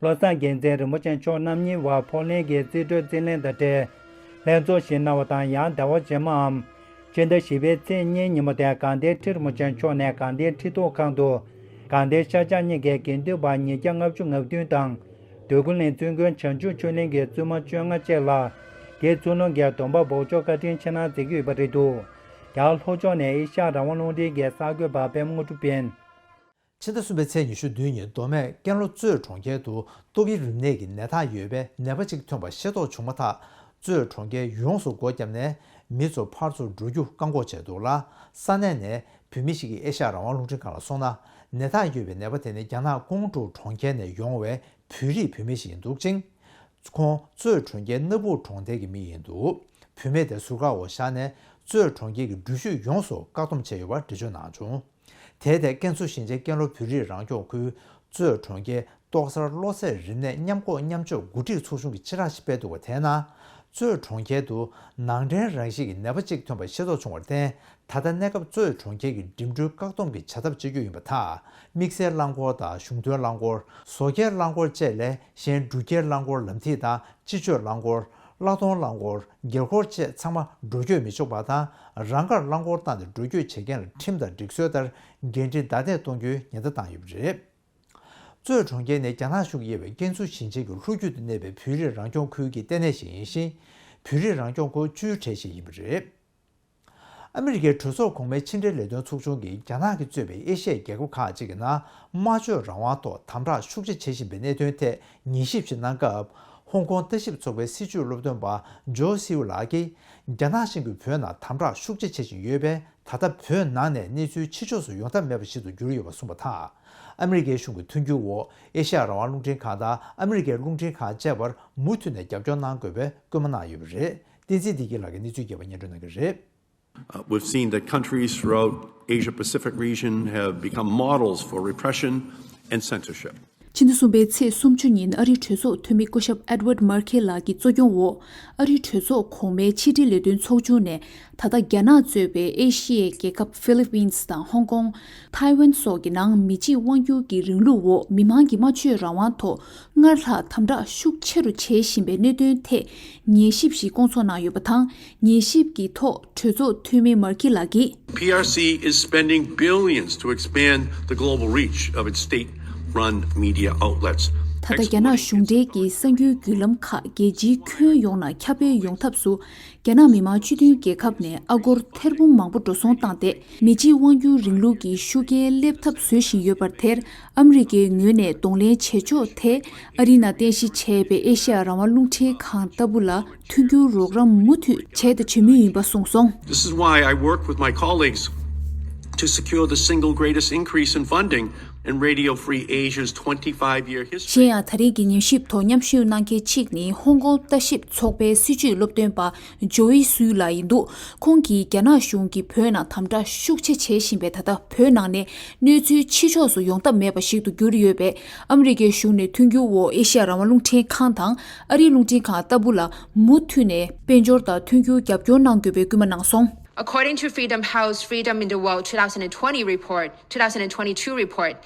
བློ་བཟང་རྒྱལ་མཚན་རིན་པོ་ཆེ་མཆོག་རྣམ་གཉིས་བར་ཕོགས་ལེན་གྱི་རྩིས་སྤྲོད་རྩིས་ལེན་དང་འབྲེལ་ལྷན་ཚོགས་ཤིག་གནང་བ་དང་། ཡང་ཟླ་བ་རྗེས་མའམ་སྤྱི་ཟླ་བཞི་པའི་ཚེས་གཉིས་ཉིན་མོ་དེར་དགའ་ལྡན་ཁྲི་རིན་པོ་ཆེ་མཆོག་ནས་དགའ་ལྡན་ཁྲི་ཐོག་ཁང་དུ་དགའ་ལྡན་ཤར་བྱང་གཉིས་ཀྱི་དགེ་འདུན་པ་ཉིས་བརྒྱ་ལྔ་བཅུ་ང་བདུན་དང་། འདོད་རྒུ་གླིང་བཙུན་དགོན་བྱང་ཆུབ་ཆོས་གླིང་གི་བཙུན་མ་བཅོ་ལྔ་བཅས་ལ་དགེ་ཚུལ་སློང་གི་སྡོམ་པ་འབོགས་ཆོག་བཀའ་དྲིན་ཆེ་གནང་མཛད་ཀྱི་ཡོད་པ་རེད་འདུག་རྒྱ་གར་ལྷོ་ཕྱོགས་ནས་ཨེ་ཤ་ཡ་རང་དབང་རླུང་འཕྲིན་གྱི་གསར་འགོད་པ་པད་མ་དངོས་གྲུབ་ཡིན། ཕྱི་ཟླ་གསུམ་པའི་ཚེས་ཉི་ཤུ་བདུན་ཉིན་མདོ་སྨད་ཀན་ལྷོ་གཙོས་གྲོང་ཁྱེར་དུ་ཏོག་དབྱིབས་རིམས་ནད་ཀྱི་ནད་རྟགས་ཡོད་པའི་ནད་པ་གཅིག་ཐོན་པ་ཤེས་རྟོགས་བྱུང་མ་ཐག་གཙོས་གྲོང་ཁྱེར་ཡོངས་སུ་སྒོ་བརྒྱབ་ནས་མི་ཚོ་ཕར་ཚུར་འགྲོ་རྒྱུ་བཀག་འགོག་བྱས་འདུག་ལ། ས་གནས་ནས་བོད་མི་ཞིག་གིས་ཨེ་ཤ་ཡ་རང་དབང་རླུང་འཕྲིན་ཁང་ལ་གསུངས་ན། ནད་རྟགས་ཡོད་པའི་ནད་པ་དེ་ནི་རྒྱ་ནག་ཀོང་ཀྲོའུ་གྲོང་ཁྱེར་ནས་ཡོང་བའི་བོད་རིགས་བུད་མེད་ཞིག་ཡིན་འདུག་ཅིང་། ཁོང་གཙོས་གྲོང་ཁྱེར་སྣ་བུག་གྲོང་རྡལ་གྱི་མི་ཡིན་འདུག་བུད་མེད་དེ་ཟུར་བཀག་འོག་བཞག་ནས་གཙོས་གྲོང་ཁྱེར་གྱི་འགྲུལ་བཞུད་ཡོངས་སུ་བཀག་སྡོམ་བྱས་ཡོད་པ་འགྲེལ་བརྗོད་གནང་བྱུང་། དེའི་ཐད་ཀན་སུའུ་ཞིང་ཆེན་ཀན་ལྷོ་བོད་རིགས་རང་སྐྱོང་ཁུལ་གཙོས་གྲོང་ཁྱེར་ཏོག་གསར་གློ་ཚད་རིམས་ནད་མཉམ་འགོག་མཉམ་བཅོས་འགོ་ཁྲིད་ཚོགས་ཆུང་གིས་ཕྱིར་བསྒྲགས་ཤིག་སྤེལ་འདུག་པ། དེས་ན། གཙོས་གྲོང་ཁྱེར་དུ་ནང་འདྲེན་རང་བཞིན་གྱི་ནད་པ་གཅིག་ཐོན་པ་ཤེས་རྟོགས་བྱུང་བར་བརྟེན། ད་ལྟ་གནས་སྐབས་གཙོས་གྲོང་ཁྱེར་གྱི་འགྲིམ་འགྲུལ་བཀག་སྡོམ་གྱི་བྱ་ཐབས་སྤྱད་རྒྱུ་ཡིན་པ་དང་། དམིགས་བསལ་རླངས་འཁོར་དང་གཞུང་དོན་རླངས་འཁོར། བཟོ་ཁྱེར་རླངས་འཁོར་བཅས་ལས་གཞན་འགྲུལ་འཁྱེར་རླངས་འཁོར་ལམ་ཐིག་དང་། སྤྱི་སྤྱོད་རླངས་འཁོར། གླ་གཏོང་རླངས་འཁོར། སྒེར་འཁོར་བཅས་ཚང་མ་འགྲོ་སྐྱོད་མི་ཆོག་པ་དང་། རང་འགར་རླངས་འཁོར་བཏང་སྟེ་འགྲོ་སྐྱོད་བྱེད་མཁན་ལ་ཁྲིམས་དང་སྒྲིག་སྲོལ་ལྟར་འགན་འཁྲི་བདའ་འདེད་གཏོང་རྒྱུའི་ཉེན་བརྡ་བཏང་ཡོད་པ་རེད། གཙོས་གྲོང་ཁྱེར་ནི་རྒྱ་ནག་གཞུང་གིས་དབྱེ་བའི་ཀན་སུའུ་ཞིང་ཆེན་གྱི་ལྷོ་རྒྱུད་དུ་གནས་པའི་བོད་རིགས་རང་སྐྱོང་ཁུལ་གྱི་ལྟེ་གནས་ཤིག་ཡིན་ཞིང་། བོད་རིགས་རང་སྐྱོང་ཁུལ་བཅུའི་གྲས་ཤིག་ཡིན་པ་རེད། ཨ་མི་རི་ཀའི་གྲོས་ཚོགས་གོང་མའི་ཕྱི་འབྲེལ་ལས་དོན་ཚོགས་ཆུང་གིས་རྒྱ་ནག་གིས་གཙོས་པའི་ཨེ་ཤི་ཡའི་རྒྱལ་ཁབ་ཁག་ཅིག་གི་ནང་སྨྲ་བརྗོད་རང་དབང་ཐོག་དམ་དྲག་ཤུགས་ཆེ་བྱེད་བཞིན་པའི་གནད་དོན་ཐད་ཉན་ཞིབ་ཞིག་གནང་སྐབས། ཧོང་ཀོང་ལྟ་ཞིབ་ཚོགས་པའི་སྲིད་བྱུས་སློབ་སྟོན་པ་ཇོ་སིའུ་ལགས་ཀྱིས། རྒྱ་ནག་བཞིན་གྱི་བོད་ནང་དམ་དྲག་ཤུགས་ཆེ་བྱེད་བཞིན་ཡོད་པས། ད་ལྟ་བོད་ནང་ནས་གནས་ཚུལ་ཕྱི་ཕྱོགས་སུ་ཡོང་ཐབས་མེད་པ་ཞིག་ཏུ་གྱུར་ཡོད་པ་གསུངས་པ་དང་། ཨ་མི་རི་ཀའི་གཞུང་གི་མཐུན་འགྱུར་འོག་ཨེ་ཤ་ཡ་རང་དབང་རླུང་འཕྲིན་ཁང་དང་ཨ་མི་རི་ཀའི་རླུང་འཕྲིན་ཁང་བཅས་བར་མུ་མཐུད་ནས་རྒྱབ་སྐྱོར་གནང་དགོས་པའི་སྐུལ་མ་གནང་ཡོད་པ་རེད། བསྟན་འཛིན་བདེ་སྐྱིད་ལགས་ཀྱིས་གནས་ཚུལ་རྒྱས་པ་སྙན་སྒྲོན་གནང་གི་རེད། Uh, we've seen that countries throughout Asia Pacific region have become models for repression and censorship. ཕྱི་ཟླ་གསུམ་པའི་ཚེས་སུམ་ཅུ་ཉིན་ཨ་རིའི་གྲོས་ཚོགས་འཐུས་མི་སྐུ་ཞབས་Edward Markey ལགས་ཀྱི་གཙོ་སྐྱོང་འོག་ཨ་རིའི་གྲོས་ཚོགས་གོང་མའི་ཕྱི་འབྲེལ་ལས་དོན་ཚོགས་ཆུང་ནས། ད་ལྟ་རྒྱ་ནག་གཙོས་པའི་ཨེ་ཤི་ཡའི་རྒྱལ་ཁབ་ཧྥི་ལི་པིན་སི་དང་ཧོང་ཀོང་། ཐའེ་ཝན་སོགས་ཀྱི་ནང་མི་གཅིག་དབང་སྒྱུར་གྱི་རིང་ལུགས་འོག་མི་མང་གི་སྨྲ་བརྗོད་རང་དབང་ཐོག་སྔར་ལྷག་དམ་དྲག་ཤུགས་ཆེ་རུ་བྱེད་བཞིན་པའི་གནད་དོན་ཐད་ཉན་ཞིབ་ཞིག་བསྐོང་ཚོགས་གནང་ཡོད་པ་དང་། ཉན་ཞིབ་ཀྱི་ཐོག་གྲོས་ཚོགས་འཐུས་མི་མར་ཁི་ལགས་ཀྱིས། P R C is spending billions to expand the global reach of its state-run media outlets. ད་ལྟ་རྒྱ་ནག་གཞུང་འབྲེལ་གྱི་གསར་འགྱུར་བརྒྱུད་ལམ་ཁག་རྒྱལ་སྤྱིའི་ཁྱོན་ཡོངས་ནང་ཁྱབ་སྤེལ་ཡོང་ཐབས་སུ། རྒྱ་ནག་མི་དམངས་སྤྱི་མཐུན་རྒྱལ་ཁབ་ནས་ཨ་སྒོར་ཐེར་འབུམ་མང་པོ་འགྲོ་སོང་བཏང་སྟེ། མི་གཅིག་དབང་སྒྱུར་རིང་ལུགས་ཀྱི་ཤུགས་རྐྱེན་སླེབས་ཐབས་བཟོ་བཞིན་ཡོད་པར་དེར། ཨ་མི་རི་ཀའི་ངོས་ནས་གདོང་ལེན་བྱེད་ཕྱོགས་ཐད། ཨ་རིའི་ནང་རྟེན་གཞི་བྱས་པའི་ཨེ་ཤ་ཡ་རང་དབང་རླུང་འཕྲིན་ཁང་ལྟ་བུ་ལ་མཐུན་འགྱུར་རོགས་རམ་མུ་མཐུད་བྱས་དང་བྱེད་མུས་ཡིན་པ་གསུངས་སོང་། This is why I work with my colleagues to secure the single greatest increase in funding And Radio Free Asia's twenty-five-year history. གཞན་ཡང་ད་རིང་གི་ཉན་ཞིབ་ཐོག་མཉམ་ཞུགས་གནང་མཁན་གཅིག་ནི་ཧོང་ཀོང་ལྟ་ཞིབ་ཚོགས་པའི་སྲིད་བྱུས་སློབ་སྟོན་པ་ཇོ་ཝི་སུའུ་ལགས་ཡིན་འདུག་ཁོང་གིས་རྒྱ་ནག་གཞུང་གིས་བོད་ནང་དམ་དྲག་ཤུགས་ཆེ་བྱེད་བཞིན་པའི་ད་ལྟ་བོད་ནང་ནས་གནས་ཚུལ་ཕྱི་ཕྱོགས་སུ་ཡོང་ཐབས་མེད་པ་ཞིག་ཏུ་གྱུར་ཡོད་པས། ཨ་མི་རི་ཀའི་གཞུང་ནས་མཐུན་འགྱུར་འོག་ཨེ་ཤ་ཡ་རང་དབང་རླུང་འཕྲིན་ཁང་དང་ཨ་རིའི་རླུང་འཕྲིན་ཁང་ལྟ་བུ་ལ་མུ་མཐུད་ནས་དཔལ་འབྱོར་དང་མཐུན་འགྱུར་རྒྱབ་སྐྱོར་གནང་དགོས་པའི་སྐུལ་མ་གནང་སོང་། According to Freedom House Freedom in the World twenty twenty report, twenty twenty-two report,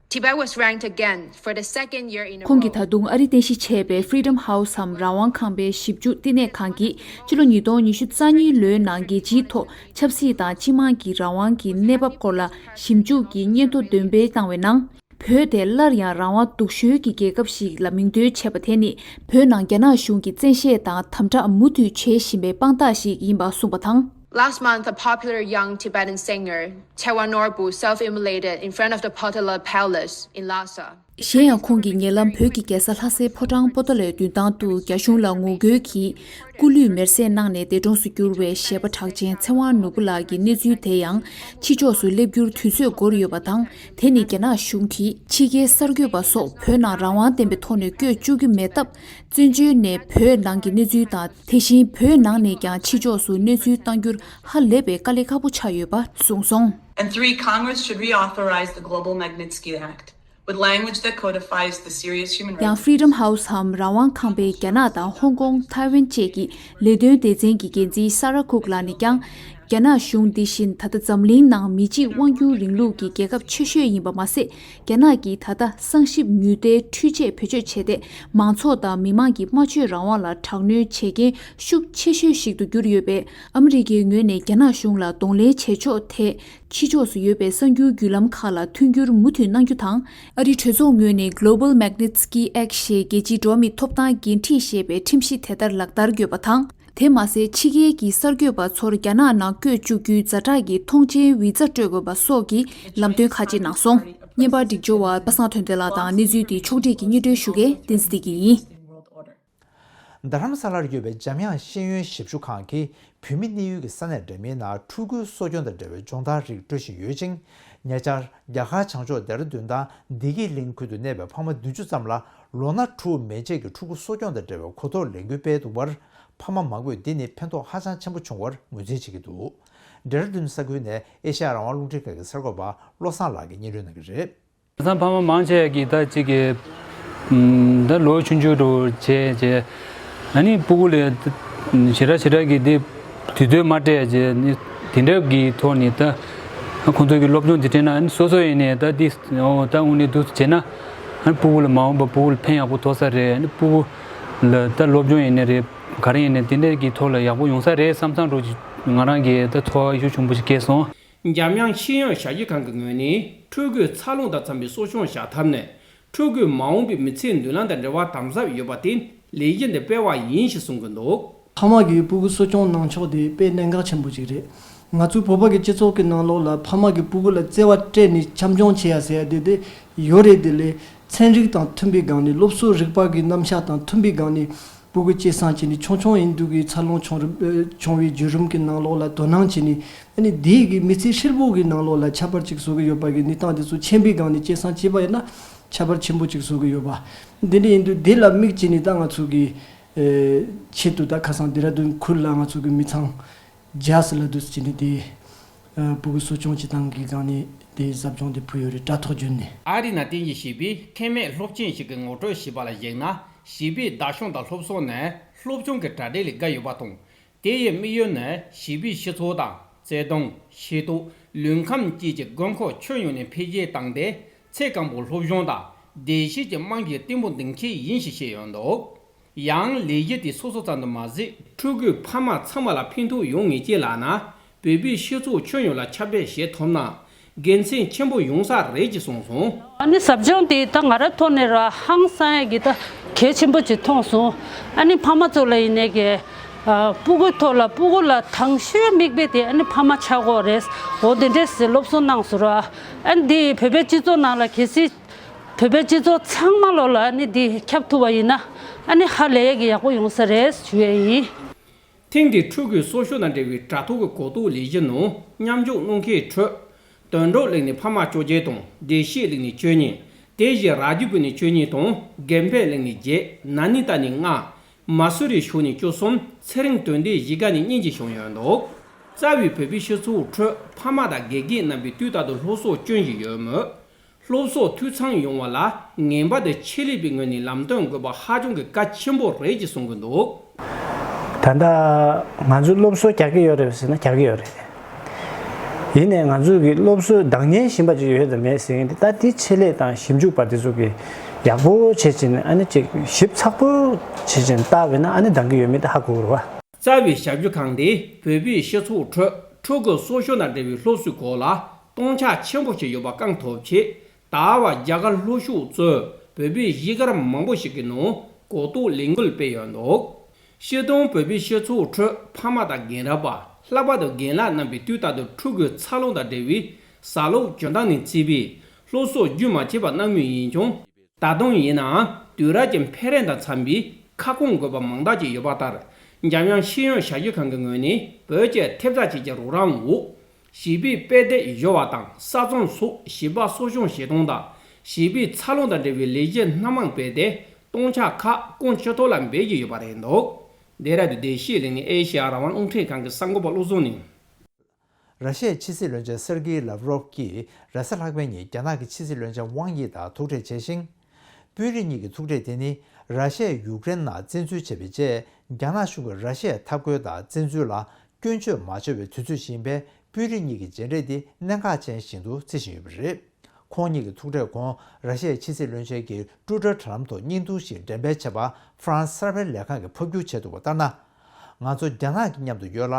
Tibet was ranked again for the second year in a row. ཁོང་གིས་ད་དུང་ཨ་རིའི་རྟེན་གཞི་བྱས་པའི་Freedom House འམ་རང་དབང་ཁང་པའི་ཞིབ་འཇུག་བསྟི་གནས་ཁང་གིས་ཕྱི་ལོ་ཉིས་སྟོང་ཉི་ཤུ་རྩ་གཉིས་ལོའི་ནང་རྒྱལ་སྤྱིའི་ཐོག་ཆབ་སྲིད་དང་སྤྱི་དམངས་ཀྱི་རང་དབང་གི་གནས་བབ་སྐོར་ལ་ཞིབ་འཇུག་གི་སྙན་ཐོ་འདོན་སྤེལ་བཏང་བའི་ནང་། བོད་དེ་སླར་ཡང་རང་དབང་སྡུག་ཤོས་ཀྱི་རྒྱལ་ཁབ་ཞིག་ལ་མིང་འདོན་བྱས་པ་དེ་ནི་བོད་ནང་རྒྱ་ནག་གཞུང་གིས་བཙན་ཤེད་དང་དམ་དྲག་མུ་མཐུད་བྱེད་བཞིན་པའི་དཔང་རྟགས་ཤིག་ཡིན་པ་གསུངས་པ་དང་། Last month, a popular young Tibetan singer, Tshewar Norbu, self-immolated in front of the Potala Palace in Lhasa. གཞན་ཡང་ཁོང་གིས་ཉེ་ལམ་བོད་ཀྱི་རྒྱལ་ས་ལྷ་སའི་ཕོ་བྲང་པོ་ཏཱ་ལའི་མདུན་ཐང་དུ་རྒྱ་གཞུང་ལ་ངོ་རྒོལ་གྱིས་སྐུ་ལུས་མེར་སྲེག་གནང་ནས་འདས་གྲོངས་སུ་གྱུར་བའི་གཞས་པ་གྲགས་ཅན་ཚེ་དབང་ནོར་བུ་ལགས་ཀྱི་གནས་ཚུལ་དེ་ཡང་ཕྱི་ཕྱོགས་སུ་སླེབས་རྒྱུར་དུས་ཚོད་འགོར་ཡོད་པ་དང་། དེ་ནི་རྒྱ་ནག་གཞུང་གིས་ཕྱི་རྒྱལ་གསར་འགོད་པ་སོགས་བོད་ནང་རང་དབང་ལྡན་པའི་ཐོག་ནས་བསྐྱོད་བཅུག་གི་མེད་སྟབས། བཙན་བྱོལ་ནས་བོད་ནང་གི་གནས་ཚུལ་དང་། དེ་བཞིན་བོད་ནང་ནས་ཀྱང་ཕྱི་ཕྱོགས་སུ་གནས་ཚུལ་གཏང་རྒྱུར་ཧ་ལས་པའི་དཀའ་ལས་ཁག་པོ་ཆགས་ཡོད་པ་གསུངས་སོང་། And three, Congress should reauthorize the Global Magnitsky Act, with language that codifies the serious human rights. ཡང་Freedom House འམ་རང་དབང་ཁང་པའི་རྒྱ་ནག་དང་ཧོང་ཀོང་། ཐའེ་ཝན་བཅས་ཀྱི་ལས་དོན་སྡེ་ཚན་གྱི་འགན་འཛིན་ས་ར་ཁུག་ལགས་ནས་ཀྱང་། རྒྱ་ནག་གཞུང་འདི་བཞིན་ད་ལྟ་འཛམ་གླིང་ནང་མི་གཅིག་དབང་སྒྱུར་རིང་ལུགས་ཀྱི་རྒྱལ་ཁབ་ཆེ་ཤོས་ཡིན་པ་མ་ཟད། རྒྱ་ནག་གིས་ད་ལྟ་གསང་ཞིབ་ཉུལ་ལྟའི་འཕྲུལ་ཆས་བེད་སྤྱོད་བྱས་ཏེ། མང་ཚོགས་དང་མི་མང་གི་སྨྲ་བརྗོད་རང་དབང་ལ་དྲག་གནོན་བྱེད་མཁན་ཤུགས་ཆེ་ཤོས་ཤིག་ཏུ་གྱུར་ཡོད་པས། ཨ་མི་རི་ཀའི་ངོས་ནས་རྒྱ་ནག་གཞུང་ལ་གདོང་ལེན་བྱེད་ཕྱོགས་ཐད། ཕྱི་ཕྱོགས་སུ་ཡོད་པའི་གསར་འགྱུར་བརྒྱུད་ལམ་ཁག་ལ་མཐུན་འགྱུར་མུ་མཐུད་གནང་རྒྱུ་དང་། ཨ་རིའི་གྲོས་ཚོགས་ངོས་ནས་Global Magnitsky Act ཞེས་རྒྱལ་སྤྱིའི་འགྲོ་བ་མིའི་ཐོབ་ཐང་འགན་འཁྲི་ཞེས་པའི་ཁྲིམས་གཞི་དེ་ལྟར་ལག་བསྟར་དགོས་པ་དང་། དེ་མ་ཟད། ཕྱི་རྒྱལ་གྱི་གསར་འགོད་པ་ཚོར་རྒྱ་ནག་ནང་བསྐྱོད་བཅུག་རྒྱུའི་ཛ་དྲག་གི་ཐོངས་མཆན་བི་ཛ་སྤྲོད་དགོས་པ་སོགས་ཀྱི་ལམ་སྟོན་ཁག་ཅིག་གནང་སོང་། བརྙན་པར་སྒྲིག་སྦྱོར་བ་པ་སངས་དོན་ལྡན་ལགས་དང་། གནས་ཚུལ་འདི་ཕྱོགས་སྒྲིག་གིས་སྙན་སྒྲོན་ཞུ་མཁན་བསྟན་འཛིན་བདེ་སྐྱིད་ཡིན། རྡ་རམ་ས་ལར་ཡོད་པའི་འཇམ་དབྱངས་ཤེས་ཡོན་ཞབས་ཞུ་ཁང་གིས་བོད་མི་གནས་ཡུལ་གྱི་ས་གནས་འདྲ་མིན་ནང་ཕྲུ་གུའི་གསོ་སྐྱོང་དང་འབྲེལ་བའི་སྦྱོང་བརྡར་རིགས་སྤྲོད་བཞིན་ཡོད་ཅིང་། ཉེ་ཆར་རྒྱ་གར་བྱང་ཕྱོགས་ལྡེ་ར་ལྡུན་དང་བདེ་སྐྱིད་གླིང་ཁུལ་དུ་གནས་པའི་ཕ་མ་བདུན་ཅུ་ཙམ་ལ་ལོ་ན་དྲུག་མན་ཆད་ཀྱི་ཕྲུ་གུ་གསོ་སྐྱོང་དང་འབྲེལ་བའི་གོ་རྟོགས་ལེན་སྐུལ་སྤེལ་འདུག་པར། ཕ་མ་མང་པོས་འདི་ནི་ཕན་ཐོགས་ཧ་ཅང་ཆེན་པོ་བྱུང་བར་ངོས་འཛིན་བྱེད་ཀྱི་འདུག་ལྡེ་ར་ལྡུན་ས་ཁུལ་ནས་ཨེ་ཤ་ཡ་རང་དབང་རླུང་འཕྲིན་ཁང་གི་གསར་འགོད་པ་བློ་བཟང་ལགས་ཀྱིས་སྙན་སྒྲོན་གནང་གི་རེད། ད་ཕ་མ་མང་ཆེ་གིས་ད་ཅིག་གི་ད་ལོ་ཆུང་ཆུང་དུ་བྱས་བྱས། ཨ་ནི་སྤུ་གུ་ལ་ཞེ་དྲག་ཞེ་དྲག་གི་དེ་དུས་ཚོད་མ་སྤྲད་བྱས་ནི་དེ་འདྲ་གི་ཐོག་ནས་ད་ཁོང་ཚོ་གི་སློབ་སྦྱོང་དེ་སྤྲད་ན། ཨ་ནི་སོ་སོ་ཡིན་ནའི་ད་དེ་ད་དངོས་གནས་འདུག་བྱས་ན། ཨ་ནི་སྤུ་གུ་ལ་མ་འོངས་པ་སྤུ་གུ་ལ་ཕན་ཡག་པོ་ཐོགས་ས་རེད། ཨ་ནི་སྤུ་གུ་ལ་ད་སློབ་སྦྱོང་ཡིན་ནའི་རེད། ག་རེ་ཡིན་ནའི་དེ་འདྲ་གི་ཐོག་ལ་ཡག་པོ་ཡོང་ས་རེད་བསམ་བསམ་འགྲོ་ཅིག་ང་རང་གི་ད་ཚོར་བ་ཤུགས་ཆེན་པོ་ཞིག་སྐྱེས་སོང་། འཇམ་དབྱངས་ཤེས་ཡོན་ཞབས་ཞུ་ཁང་གི་ངོས་ནས་ཕྲུ་གུའི་འཚར་ལོངས་དང་འཚམ་པའི་གསོ་སྐྱོང་བྱ་ཐབས་ནི། ཕྲུ་གུའི་མ་འོངས་པའི་མི་ཚེའི་མདུན་ལམ་དང་འབྲེལ་བ་དམ་ཟབ་ཡོད་པ་དེ་ལས་གཞི་འདི་སྤེལ་བ་ཡིན་ཞེས་གསུང་གི་འདུག་ཕ་མ་གིས་སྤུ་གུ་གསོ་སྐྱོང་གནང་ཕྱོགས་དེ་དཔེ་གནད་འགག་ཆེན་པོ་ཅིག་རེད། ང་ཚོའི་བོད་པ་གི་སྤྱི་ཚོགས་ཀྱི་ནང་ལོགས་ལ་ཕ་མ་གིས་སྤུ་གུ་ལ་བརྩེ་བ་སྤྲད་ནས་འཆམ་མཆོང་བྱེད་ཡ་ཟེར་ཡ་དེ་དེ་ཡོད་རེད། དེ་ལས་ཚན་རིག་དང་མཐུན་པའི་སྒང་ནས། སློབ་གསོའི་རིག་པ་གི་རྣམ་གཞག་དང་མཐུན་པའི་སྒང་ནས། སྤུ་གུ་སྐྱེད་སྲིང་བྱས་ནས་ཆུང་ཆུང་ཡིན་དུས་ཀྱི་འཚར་ལོངས་བྱུང་རབས་ཨ་བྱུང་བའི་བརྒྱུད་རིམ་གྱི་ནང་ལོགས་ལ་དོ་སྣང་བྱས་ནས། ཨ་ནི་དེའི་གི་མི་ཚེ་ཧྲིལ་པོ་གི་ནང་ལོགས་ལ་ཁྱད་པར་ཅིག་བཟོ་གི་ཡོད་པ་གི་གནས་སྟངས་དེ་ཚོ་མཁྱེན་པའི་སྒང་ནས་སྐྱེད་སྲིང་བྱས་པ་ཡིན་ན་ཁྱད་པར་ཆེན་པོ་ཅིག་བཟོ་གི་ཡོད་པ། འདི་འདྲ་ཡིན་དུས་དེ་ལ་དམིགས་བྱས་ནས་ད་ང་ཚོ་གི་ཨེ་ཆེད་དུ་ད་ཁ་སང་ལྡེ་ར་ལྡུན་ཁུལ་ལ་ང་ཚོ་གི་མི་ཚང་བརྒྱ་ཙམ་ལ་འདུག་སེ་བྱས་ནས་དེ་ཨ་སྤུ་གུ་གསོ་སྐྱོང་བྱེད་སྟངས་ཀྱི་སྒང་ནས་དེ་ཟབ་སྦྱོང་དེ་ཕུལ་ཡོད་རེད། དྲ་ཐོག་བརྒྱུད་ནས། ཨ་རིའི་ནང་རྟེན་གཞི་བྱས་པའི་ཁེ་མེད་སློབ་ཆེན་ཞིག་གིས་ངོ་སྤྲོད་བྱས་པ་ལ་གཞིགས་ན། བྱིས་པའི་བདག་སྐྱོང་དང་སློབ་གསོ་ནི་སློབ་སྦྱོང་གི་གྲ་སྒྲིག་ལས་བརྒལ་ཡོད་པ་དང་། དེ་ཡི་དམིགས་ཡུལ་ནི་བྱིས་པའི་སྤྱི་ཚོགས་དང་། བརྩེ་དུང་། ཤེས་རྟོགས། ལུས་ཁམས་བཅས་ཀྱི་དགོས་མཁོ་ཁྱོན་ཡོངས་ནས་འཕེལ་རྒྱས་བཏང་སྟེ། ཚེ་གང་བོར་སློབ་སྦྱོང་དང་བདེ་སྐྱིད་ཀྱི་རྨང་གཞི་བརྟན་པོ་འདིང་ཆེད་ཡིན་ཞེས་བཤད་ཡོད་འདུག་ཡང་ལས་གཞི་དེ་སོ་སོ་ཙམ་དུ་མ་ཟད། ཕྲུ་གུའི་ཕ་མ་ཚང་མ་ལ་ཕན་ཐོགས་ཡོང་ངེས་ཅན་ལགས་ན། བོད་པའི་སྤྱི་ཚོགས་ཁྱོན་ཡོངས་ལ་ཁྱབ་སྤེལ་བྱེད་ཐུབ་ན། དགེ་མཚན་ཆེན་པོ་ཡོང་ས་རེད་ཅེས་གསུངས་སོང་། ཨ་ནི་ཟབ་སྦྱོང་དེ་ད་ང་རང་ཐོག་ནས་ར་ཧང་སང་ཡ་གི་ད་གལ་ཆེན་པོ་ཅིག་མཐོང་སོང་། ཨ་ནི་ཕ་མ་ཚོ་ལ་ཡིན་ནའི་གི་ཨ་སྤུ་གུ་ཐོག་ལ་སྤུ་གུ་ལ་དང་ཤོས་མིག་དཔེ་དེ་ཨ་ནི་ཕ་མ་ཆགས་དགོས་རེད། འོ་དེ་འདྲས་སེ་སློབ་གསོ་གནང་སོང་ར། ཨ་ནི་དེ་བོད་པའི་སྤྱི་ཚོགས་ནང་ལ་གལ་སྲིད་བོད་པའི་སྤྱི་ཚོགས་ཚང་མ་ལོ་ལ་ཨ་ནི་དེ་ཁྱབ་ཐུབ་པ་ཡིན་ན། ཨ་ནི་ཧ་ལས་ཡ་གི་ཡག་པོ་ཡོང་ས་རེད་ཞུ་ཡ་ཡིན། ཐེངས་འདིའི་ཕྲུ་གུའི་གསོ་སྐྱོང་དང་འབྲེལ་བའི་དྲ་ཐོག་གི་གོ་རྟོགས་ལས་གཞི་ནང་མཉམ་ཞུགས་གནང་མཁན་ཁྲོད། དོན་གྲུབ་གླིང་ནས་ཕ་མ་བཅོ་བརྒྱད་དང་བདེ་གཤིས་གླིང་ནས་བཅུ་གཉིས། དེ་བཞིན་ར་རྒྱུད་བོད་ནས་བཅུ་གཉིས་དང་དགེ་འཕེལ་གླིང་ནས་བརྒྱད། ན་ནིང་ད་ནས་ལྔ། མ་སུ་རི་ཕྱོགས་ནས་བཅུ་གསུམ། ཚེ་རིང་དོན་ལྡན་གཞིས་ཀ་ནས་གཉིས་ཀྱིས་བྱུང་ཡོད་འདུག། རྩ་བའི་བོད་པའི་སྤྱི་ཚོགས་ཁྲོད་ཕ་མ་དང་དགེ་རྒན་རྣམ་པས་དུས་རྟག་ཏུ་སློབ་གསོ་སྐྱོན་བཞིན་ཡོད་མོད། སློབ་གསོ་འཐུས་ཚང་ཡོང་བ་ལ་ངེས་པར་དུ་ཆེད་ལས་པའི་ངོས་ནས་ལམ་སྟོན་དགོས་པ་ཧ་ཅང་གི་གལ་ཆེན་པོ་རེད་ཅེས་གསུང་གི་འདུག། ད་ལྟ་ང་ཚོས་སློབ་གསོ་རྒྱག་གི་ཡོད་རེད་ཟེར་ན་རྒྱག་གི་ཡོད་རེད། ཡིན་ནའི་ང་ཚོས་ཀྱི་སློབ་གསོའི་འདང་ངེས་གཞན་པ་ཅིག་ཡོད་དམ་མེད་ཟེར་མཁན་དེ། ད་དེ་ཆེད་ལས་དང་ཞིབ་འཇུག་པ་དེ་ཚོ་གིས་ཡག་པོ་བྱེད་བྱས་ནས། ཨ་ནི་ཅིག་ཞིབ་ཚགས་པོ་བྱེད་བྱས་ནས་བལྟས་པས་ན། ཨ་ནི་འདང་གི་ཡོད་མེད་དེ་ཧ་གོ་གི་རེད་བ། རྩ་བའི་ཞབས་ཞུ་ཁང་དེས་བོད་པའི་སྤྱི་ཚོགས་ཁྲོད་ཕྲུ་གུ་གསོ་སྐྱོང་དང་འབྲེལ་བའི་སློབ་གསོའི་སྐོར་ལ་སྟོང་ཆ་ཆེན་པོ་ཞིག་ཡོད་པ་བསྐང་ཐུབ་ཆེད། ད་བར་རྒྱ་གར་ལྷོ་ཕྱོགས་གཙོས་བོད་པའི་གཞིས་སྒར་མང་པོ་ཞིག་གི་ནང་གོ་རྟོགས་ལས་འགུལ་སྤེལ་ཡོད་འདུག། སྤྱིར་བཏང་བོད་པའི་སྤྱི་ཚོགས་ཁྲོད་ཕ་མ་དང་རྒན་རབས་པ། ལྷག་པར་དུ་རྒན་ལགས་རྣམ་པས་དུས་རྟག་ཏུ་ཕྲུ་གུའི་འཚར་ལོངས་དང་འབྲེལ་བའི་ཟ་ལུགས་འཇོན་ཐང་ནས་བརྩིས་པའི་སློབ་གསོ་རྒྱུན་མ་ཆད་པར་གནང་མུས་ཡིན་ཀྱང་། ད་དུང་ཡིན་ནའང་དུས་རབས་ཀྱི་འཕེལ་རིམ་དང་འཚམ་པའི་ཁ་སྐོང་དགོས་པ་མང་དག་ཅིག་ཡོད་པ་ལྟར། འཇམ་དབྱངས་ཤེས་ཡོན་ཞབས་ཞུ་ཁང་གི་ངོས་ནས་བོད་ཀྱི་ཐེབས་རྩ་བཅས་ཀྱི་རོགས་རམ་འོག། བྱིས་པའི་དཔེ་དེབ་བཞོ་བ་དང་ས་ཚོང་སོགས་བྱིས་པ་གསོ་སྐྱོང་བྱེད་སྟངས་དང་། བྱིས་པའི་འཚར་ལོངས་དང་འབྲེལ་བའི་ལས་གཞི་སྣ་མང་སྤེལ་ཏེ། སྟོང་ཆ་ཁ་སྐོང་ཅི་ཐུབ་ལ་འབད་ཀྱི་ཡོད་པ་རེད་འདུག། ལྡེ་ར་ལྡུན་བདེ་སྐྱིད་གླིང་ནས་ཨེ་ཤེ་ཡ་རང་དབང་རླུང་འཕྲིན་ཁང་གི་གསར་འགོད་པ་བློ་བཟང་ནས། ར་ཤི་ཡའི་ཕྱི་སྲིད་བློན་ཆེན་སེར་གྷེ་ལབ་རོབ་ཀྱིས་རེས་གཟའ་ལྷག་པའི་ཉིན་རྒྱ་ནག་གི་ཕྱི་སྲིད་བློན་ཆེན་ཝང་དབྱི་དང་ཐུག་འཕྲད་བྱས་ཤིང་། དཔོན་རིགས་གཉིས་ཀྱི་ཐུག་འཕྲད་དེ་ནི་ར་ཤི་ཡས་ཡུཀ་རེན་ནང་བཙན་འཛུལ་བྱས་པའི་རྗེས། རྒྱ་ནག་གཞུང་གིས་ར་ཤི་ཡའི་འཐབ་རྒོལ་དང་བཙན་འཛུལ་ལ་སྐྱོན་བརྗོད་མ་བྱས་པའི་དུས་ཚོད་ཞིག་ཡིན་པས། དཔོན་རིགས་གཉིས་ཀྱི་མཇལ་འཕྲད་འདི་གནད་འགག་ཅན་ཞིག་ཏུ་བརྩི་བཞིན་ཡོད་པ་རེད། ཁོང་གཉིས་ཀྱི་ཐུག་འཕྲད་གོང་ར་ཤི་ཡའི་ཕྱི་སྲིད་བློན་ཆེན་གྱིས་ཊུ་ཊར་དྲ་ལམ་ཐོག་བརྙན་ཐུང་ཞིག་འགྲེམས་སྤེལ་བྱས་པ་ཧྥ་རན་སི་གསར་སྤེལ་ལས་ཁང་གིས་ཕབ་བསྒྱུར་བྱས་འདུག་པ་ལྟར་ན། ང་ཚོ་རྒྱ་ནག་གི་མཉམ་དུ་ཡོད་ལ།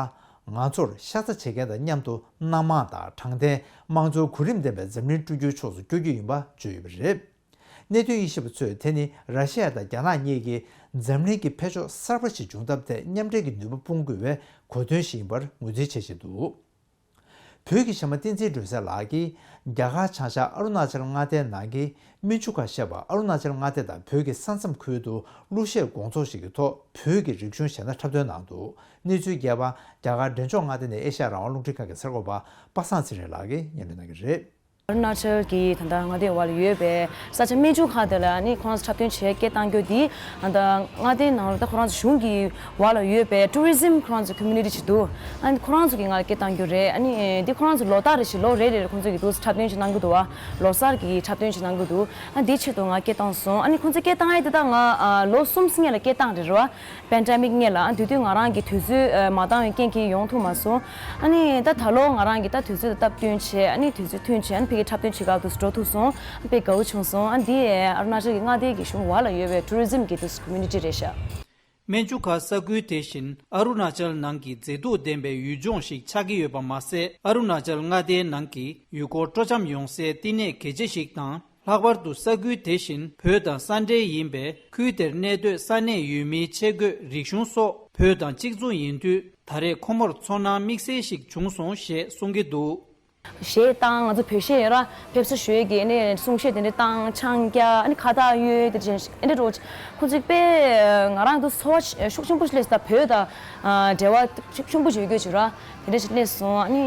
ང་ཚོར་ཤ་ཚ་བྱེད་མཁན་དང་མཉམ་དུ་སྣ་མང་དང་དྲང་བདེན། དམངས་གཙོའི་གོ་རིམ་ལྡན་པའི་འཛམ་གླིང་བསྐྲུན་རྒྱུའི་ཕྱོགས་སུ་བསྐྱོད་རྒྱུ་ཡིན་པ་བརྗོད་ཡོད་པ་རེད། གནད་དོན་དབྱེ་ཞིབ་པ་ཚོས་དེ་ནི་ར་ཤི་ཡ་དང་རྒྱ་ནག་གཉིས་ཀྱིས་འཛམ་གླིང་གི་འཕེལ་ཕྱོགས་གསར་པ་ཞིག་འབྱུང་ཐབས་ཐད་མཉམ་འབྲེལ་གྱི་ནུས་པ་སྤུངས་དགོས་པའི་གོ་དོན་ཞིག་ཡིན་པར་ངོས་འཛིན་བྱེད་བཞིན་འདུག། བོད་ཀྱི་གཞས་མ་བསྟན་འཛིན་སྒྲོན་གསལ་ལགས་ཀྱིས་རྒྱ་གར་བྱང་ཤར་ཨ་རུ་ན་ཅལ་མངའ་སྡེའི་ནང་གི་སྨན་ཆུ་ཁ་ཞེས་པ། ཨ་རུ་ན་ཅལ་མངའ་སྡེ་དང་བོད་ཀྱི་ས་མཚམས་ཁུལ་དུ་གླུ་གཞས་དགོང་ཚོགས་ཤིག་གི་ཐོག་བོད་ཀྱི་རིག་གཞུང་གཞས་སྣ་འཁྲབ་སྟོན་གནང་འདུག། གནས་ཚུལ་རྒྱས་པ་རྒྱ་གར་འབྲས་ལྗོངས་མངའ་སྡེ་ནས་ཨེ་ཤ་ཡ་རང་དབང་རླུང་འཕྲིན་ཁང་གི་གསར་འགོད་པ་པ་སངས་ཚེ་རིང་ལགས་ཀྱིས་སྙན་སྒྲོན་གནང་གི་རེད། ཨ་རུ་ན་ཅལ་གྱི་ད་ལྟ་མངའ་སྡེའི་བར་ལ་ཡོད་པའི་ས་ཆ་སྨན་ཆུ་ཁ་དེ་ལ་ནི་ཁོ་རང་ཚོ་འཁྲབ་སྟོན་བྱེད་སྐད་བཏང་རྒྱུ་འདི། ད་ལྟ་མངའ་སྡེའི་ནང་ལ་ད་ཁོ་རང་ཚོ་གཞུང་གི་བར་ལ་ཡོད་པའི་ཊུ་རི་ཛིམ་ཁོ་རང་ཚོ་ཁོ་མུ་ནི་ཊི་ཅིག་འདུག། ཨ་ནི་ཁོ་རང་ཚོ་གིས་ང་ལ་སྐད་བཏང་རྒྱུ་རེད། ཨ་ནི་འདི་ཁོ་རང་ཚོ་ལོ་ལྟར་རེ་བཞིན་ལོ་རེ་རེ་ལ་ཁོ་ཚོ་གིས་འདུག་སེ་འཁྲབ་སྟོན་ཅིག་གནང་གི་འདུག་བ། ལོ་གསར་གྱི་འཁྲབ་སྟོན་ཅིག་གནང་གི་འདུག། ཨ་འདི་ཆེད་དུ་ང་སྐད་བཏང་སོང་། ཨ་ནི་ཁོ་ཚོ་སྐད་བཏང་ཡས་དེ་ད་ང་ཨ་ལོ་གསུམ་སྔོན་ལ་སྐད་བཏང་རེད་ར་བ། པེན་ཌེ་མིག་སྔོན་ལ། ཨ་དེ་དུས་ང་རང་གིས་དུས་ཚོད་ཨ་མ་བཏང་བའི་རྐྱེན་གྱིས་ཡོང་ཐུབ་མ་སོང་། ཨ་ནི་ད་ད་ལོ་ང་རང་གིས་ད་དུས་ཚོད་དང་སྟབས་བསྟུན་བྱས། ཨ་ནི་དུས་ཚོད་མཐུན་བྱས། ཨ་ནི་ཕ་གིར་འཁྲབ་སྟོན་བྱེད་ག་འདུག་སེ་འགྲོ་ཐུབ་སོང་། ཨ་དཔེ་དགའ་བོ་བྱུང་སོང་། ཨ་འདི་ཨ་རུ་ན་ཅལ་གྱི་མངའ་སྡེ་གི་གཞུང་བར་ལ་ཡོད་པའི་ཊུ་རི་ཛིམ་གྱི་འདུག་སེ་ཁོ་མུ་ནི་ཊི་རེད་ཤག། སྨན་ཆུ་ཁ་ས་ཁུལ་དེ་བཞིན་ཨ་རུ་ན་ཅལ་ནང་གི་མཛེས་སྡུག་ལྡན་པའི་ཡུལ་ལྗོངས་ཤིག་ཆགས་ཀྱི་ཡོད་པ་མ་ཟད། ཨ་རུ་ན་ཅལ་མངའ་སྡེའི་ནང་གི་ཡུལ་སྐོར་སྤྲོ་འཆམ་ཡོང་སའི་བསྟི་གནས་གལ་ཆེ་ཞིག་དང་། ལྷག་པར་དུ་ས་ཁུལ་དེ་བཞིན་བོད་དང་ས་འབྲེལ་ཡིན་པས། ཁུལ་དེར་གནས་སྡོད་ས་གནས་ཡུལ་མིའི་ཆས་གོས། རིག་གཞུང་སོགས་བོད་དང་གཅིག་མཚུངས་ཡིན་དུས། ད་རེས་ཁོ་མོར་ཚོར་སྣང་དམིགས་བསལ་ཞིག་བྱུང་སོང་ཞེས་གསུང་གི་འདུག། གཞས་བཏང་། ང་ཚོ་བོད་གཞས་ཡོད་ར། ཕེབས་བསུ་ཞུ་ཡས་ཀྱི་ཨ་ནི་གསུང་གཞས་དེ་འདྲ་བཏང་། ཆང་རྒྱག། ཨ་ནི་ཁ་བཏགས་གཡོག་དེ་འདྲ་ཨེ་འདྲ་འགྲོ། ཁོ་ཚོས་དཔེ་ང་རང་དུ་ཚོར་བ་ཤུགས་ཆེན་པོ་ཞིག་སླེབས་སོང་། ད་བོད་དང་ཨ་འབྲེལ་བ་ཤུགས་ཆེན་པོ་ཞིག་ཡོད་རྒྱུ་བྱུང་ར། དེ་འདྲ་ཞིག་སླེབས་སོང་། ཨ་ནི།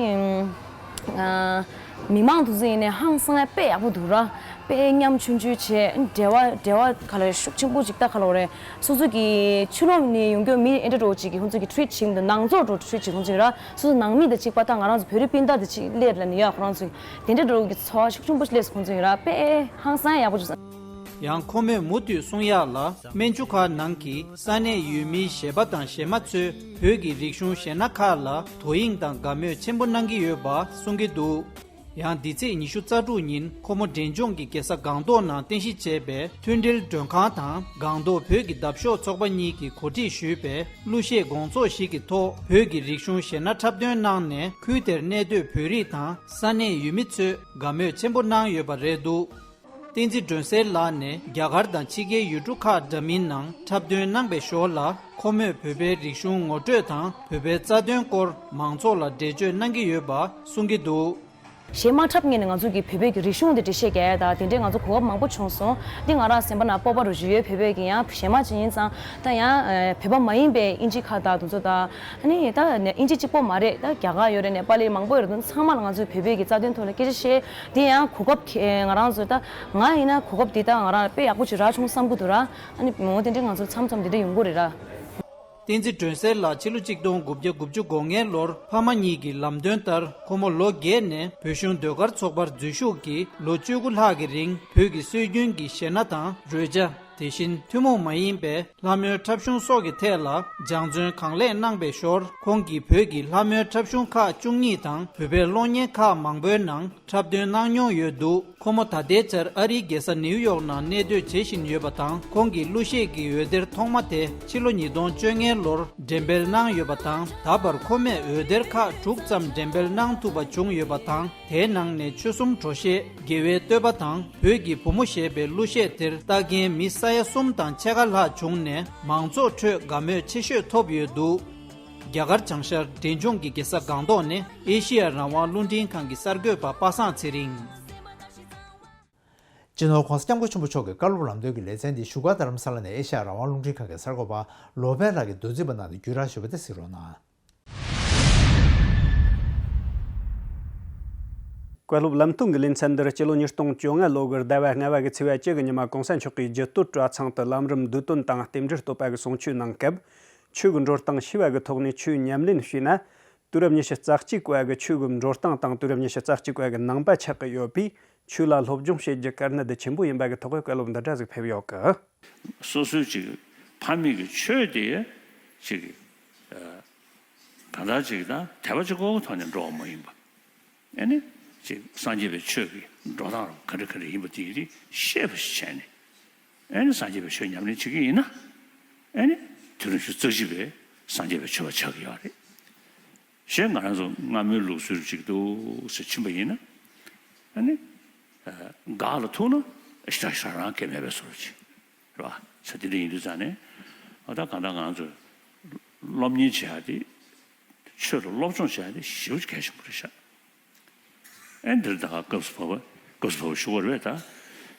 ཨ། མི་མང་དེ་ཚོ་ཡིན་ནའི་ཧང་སང་ཡ་དཔེ་ཡག་པོ་འདུག་ར། དཔེ་མཉམ་ཆུང་ཆུང་བྱས། འབྲེལ་བ་འབྲེལ་བ་ག་ལ་ཤུགས་ཆེན་པོ་ཅིག་ད་ག་ལ་རེད། སོ་སོ་གི་ཕྱི་ལོགས་ནས་ཡོང་རྒྱུ་མི་ཨེ་འདྲ་འདྲ་བོ་ཅིག་གིས་ཁོང་ཚོ་གི་ཊི་རིཊ་བྱེད་མི་འདུག། ནང་ཚོགས་འདྲ་བོ་ཊི་རིཊ་བྱེད། ཁོང་ཚོ་ཡིན་ར། སོ་སོ་ནང་མི་དང་གཅིག་པ། ད་ང་རང་ཚོ་བོད་རིགས་སྤུན་ཟླ་དང་གཅིག་སླེབས་ལབ་ནས་ཡ། ཁོ་རང་ཚོ་དེ་འདྲ་འདྲ་བོ་གི་ཚོར་བ་ཤུགས་ཆེན་པོ་ཞིག་སླེབས་སོང་། ཁོང་ཚོ་ཡིན་ར། དཔེ་ཧང་སང་ཡག་པོ་བྱུང་སོང་། ཡང་ཁོ་མོས་མུ་མཐུད་གསུང་ཡག་ལ། སྨན་ཆུ་ཁ་ནང་གི་ས་གནས་ཡུལ་མིའི་གཞས་པ་དང་གཞས་མ་ཚོས་བོད་ཀྱི་རིག་གཞུང་གཞས་སྣ་ཁག་ལ་དོ་དབྱིངས་དང་དགའ་མོས་ཆེན་པོ་གནང་གི་ཡོད་པ་གསུང་གི་འདུག། ཡང་འདི་ཚེས་ཉི་ཤུ་རྩ་དྲུག་ཉིན་ཁོ་མོ་འབྲས་ལྗོངས་ཀྱི་རྒྱལ་ས་སྒང་ཏོག་ནང་རྟེན་གཞི་བྱས་པའི་མཐུན་སྒྲིལ་མགྲོན་ཁང་དང་སྒང་ཏོག་བོད་ཀྱི་འདབ་གཤོག་ཚོགས་པ་གཉིས་ཀྱིས་གོ་སྒྲིག་ཞུས་པའི་གླུ་གཞས་དགོང་ཚོགས་ཤིག་གི་ཐོག་བོད་ཀྱི་རིག་གཞུང་གཞས་སྣ་འཁྲབ་སྟོན་གནང་ནས། ཁུལ་དེར་གནས་སྡོད་བོད་རིགས་དང་ས་གནས་ཡུལ་མི་ཚོས་དགའ་མོས་ཆེན་པོ་གནང་ཡོད་པ་རེད་འདུག། བསྟན་འཛིན་སྒྲོན་གསལ་ལགས་ནས་རྒྱ་གར་དང་ཕྱི་རྒྱལ་ཡུལ་གྲུ་ཁག་འདྲ་མིན་ནང་འཁྲབ་སྟོན་གནང་པའི་ཞོར་ལ། ཁོ་མོས་བོད་པའི་རིག་གཞུང་ངོ་སྤྲོད་དང་བོད་པའི་རྩ་དོན་སྐོར་མང་ཚོགས་ལ་འགྲེལ་བརྗོད་གནང་གི་ཡོད་པ་གསུང་གི་འདུག། གཞས་མ་འཁྲབ་མཁན་ནི་ང་ཚོ་གི་བོད་པའི་གི་རིག་གཞུང་དེ་འགྲེལ་བཤད་རྒྱག་ཡ་དང་དེ་འདྲའི་ང་ཚོ་གོ་སྐབས་མང་པོ་བྱུང་སོང་། འདི་ང་རང་སེམས་པ་ནང་སྤོབས་པ་རུ་ཞུ་ཡོད། བོད་པའི་གི་ཡང་གཞས་མ་ཅིག་ཡིན་ཙང་ད་ཡང་བོད་པ་མ་ཡིན་པའི་ཨིན་ཇི་ཁ་དང་དེ་ཚོ་དང་ཨ་ནི་ད་ཨིན་ཇི་གཅིག་པོ་མ་རེད། ད་རྒྱ་གར་ཡོད་རེད། ནེ་པ་ལི་མང་པོ་ཡོད་རེད། ཚང་མ་ལ་ང་ཚོའི་བོད་པའི་གི་རྩ་དོན་ཐོག་ལ་སྐད་ཆ་བཤད་དེ་ཡང་གོ་སྐབས་ཁེ་ང་རང་ཚོ་ད་ང་ཡིན་ན་གོ་སྐབས་འདི་ད་ང་རང་དཔེ་ཡག་པོ་ཅིག་རག་བྱུང་བསམ་གི་འདུག་ར། ཨ་ནི་མོ་དེ་འདྲའི་ང་ཚོ་མཚམས་མཚམས་དེ་འདྲ་ཡོང་གི་རེད་ར། བསྟན་འཛིན་སྒྲོན་གསལ་ལགས་ཕྱི་ལོ་གཅིག་སྟོང་དགུ་བརྒྱ་དགུ་བཅུ་གོ་ལྔའི་ལོར་ཕ་མ་གཉིས་ཀྱི་ལམ་སྟོན་ལྟར་ཁོ་མོ་ལོ་བརྒྱད་ནས་བོད་གཞུང་ཟློས་གར་ཚོགས་པར་འཛུལ་ཞུགས་ཀྱིས་ལོ་བཅུ་དགུ་ལྷག་གི་རིང་བོད་ཀྱི་སྲོལ་རྒྱུན་གྱི་གཞས་སྣ་དང་རོལ་ཆ། དེ་བཞིན་ཐུན་མོང་མ་ཡིན་པའི་ལྷ་མོའི་འཁྲབ་གཞུང་སོགས་ཀྱི་ཐད་ལ་སྦྱང་བརྩོན་གང་ལེགས་གནང་བའི་ཞོར་ཁོང་གིས་བོད་ཀྱི་ལྷ་མོའི་འཁྲབ་གཞུང་ཁག་བཅུ་གཉིས་དང་བོད་པའི་གློག་བརྙན་ཁག་མང་པོའི་ནང་འཁྲབ་སྟོན་གནང་མྱོང་ཡོད་འདུག་ཁོ་མོ་ད་ལྟའི་ཆར་ཨ་རིའི་རྒྱལ་ས་ནེའུ་ཡོག་ནང་གནས་སྡོད་བྱེད་བཞིན་ཡོད་པ་དང་། ཁོང་གི་གླུ་གཞས་ཀྱི་འོད་སྡེར་ཐོག་མ་དེ་ཕྱི་ལོ་ཉིས་སྟོང་བཅོ་ལྔའི་ལོར་འགྲེམས་སྤེལ་གནང་ཡོད་པ་དང་། ད་བར་ཁོ་མོས་འོད་སྡེར་ཁག་དྲུག་ཙམ་འགྲེམས་སྤེལ་གནང་ཐུབ་པ་བྱུང་ཡོད་པ་དང་། དེའི་ནང་ནས་ཆོལ་གསུམ་བྲོ་གཞས་དགེ་བའི་བསྟོད་པ་དང་བོད་ཀྱི་བུ་མོ་ཞེས་པའི་གླུ་གཞས་དེར་ལྟ་མཁན་མི་ས་ཡ་གསུམ་དང་ཕྱེད་ཀ་ལྷག་བྱུང་ནས་མང་ཚོགས་ཁྲོད་དགའ་མོས་ཆེ་ཤོས་ཐོབ་ཡོད་འདུག་རྒྱ་གར་བྱང་ཤར་འབྲས་ལྗོངས་ཀྱི་རྒྱལ་ས་སྒང་ཏོག་ནས་ཨེ་ཤི་ཡ་རང་དབང་རླུང་འཕྲིན་ཁང་གི་གསར་འགོད་པ་པ་སངས་ཚེ་རིང་། སྤྱི་ནོར་༧གོང་ས་༧སྐྱབས་མགོན་ཆེན་པོ་མཆོག་གི་བཀའ་སློབ་ལམ་སྟོན་གྱི་ལེ་ཚན་འདི་བཞུགས་སྒར་རྡ་རམ་ས་ལ་ནས་ཨེ་ཤ་ཡ་རང་དབང་རླུང་འཕྲིན་ཁང་གི་གསར་འགོད་པ་བློ་བྷེ་ལགས་ཀྱིས་མདོ་རྩིས་པ་གནང་སྟེ་བརྒྱུད་བསྒྲགས་ཞུས་པ་དེ་གཟིགས་རོགས་གནང་། བཀའ་སློབ་ལམ་སྟོན་གྱི་ལེ་ཚན་འདིར་སྤྱི་ལོ་ཉིས་སྟོང་བཅོ་ལྔ་ལོ་གི་ཟླ་བ་ལྔ་པ་གི་ཚེས་པ་བཅུ་གི་ཉི་མ་༧གོང་ས་མཆོག་གིས་རྒྱུད་སྟོད་གྲྭ་ཚང་དུ་ལམ་རིམ་བསྡུས་དོན་དང་རྟེན་འབྲེལ་བསྟོད་པ་གི་གསུང་ཆོས་གནང་སྐབས། ཆོས་ཀྱི་འགྲོ་སྟངས་ཤེས་པ་གི་ཐོག་ནས་ཆོས་ཉམས་ལེན་བྱས་ན། དུས་རབས་ཉི་ཤུ་རྩ་གཅིག་པ་གི་ཆོས་ཀྱི་འགྲོ་སྟངས་དང་དུས་རབས་ཉི་ཤུ་རྩ་གཅིག་པ་གི་ནང་པ་ཆགས་ཀྱི་ཡོད་པས། ཆོས་ལ་སློབ་སྦྱོང་བྱེད་རྒྱུ་དཀའ་གནད་ཆེན་པོ་ཡིན་པ་གི་ཐོག་གི་བཀའ་སློབ་འདི་འདྲ་ཟིག་ཕེབས་ཡོད་གི། སོ་སོའི་ཅིག་ཕ་མེས་ཀྱི་ཆོས་དེ་ཅིག་ཨ་གང་ལྟར་ཅིག་དང་དད་པ་ཅིག་ཁོ་ཐོག་ནས་འགྲོ་བ་མ་ཡིན་པ། ཨེ་ནི་ཅིག་སངས་རྒྱས་པའི་ཆོས་ཀྱི་འགྲོ་སྟངས་རུ་ག་འདྲ་ག་འདྲ་ཡིན་པ་དེ་ཡི་རིགས་ཤེས་པ་ཞིག་བྱས་ནས། ཨེ་ནི་སངས་རྒྱས་པའི་ཆོས་ཉམས་ལེན་བྱེད་ཀྱི་ཡིན་ན། ཨེ་ནི་དུས་རབས་ཉི་ཤུ་རྩ་གཅིག་པའི་སངས་རྒྱས་པའི་ཆོས་པ་ཆགས་ཀྱི་ཡོད་རེད། གཞན་ང་རང་ཚོ་སྔ་མོའི་ལུགས་སྲོལ་ཅིག་འདུག་ཟེར་ཕྱིན་པ་ཡིན་ན། ཨ་ནི། ཨ་འགག་ལ་ཐུག་ན་ཞེ་དྲག་ཞེ་དྲག་རང་སྐྱེ་མེད་པའི་བཟོ་འདྲ་ཅིག་རེད་བ། ས་དེ་འདྲ་ཡིན་དུས་ཙང་ནས་ཨ་ད་གང་ལྟར་ང་ཚོས་སློབ་གཉེར་བྱེད་ཡ་དེ་ཆོས་ལ་སློབ་སྦྱོང་བྱེད་ཡ་དེ་ཞེ་པོ་གལ་ཆེན་པོ་རེད་ཤག་ཨེ་འདིར་ད་སྐབས་སུ་བབ་པ་སྐབས་སུ་བབ་པ་ཞུ་བ་རེད། ད་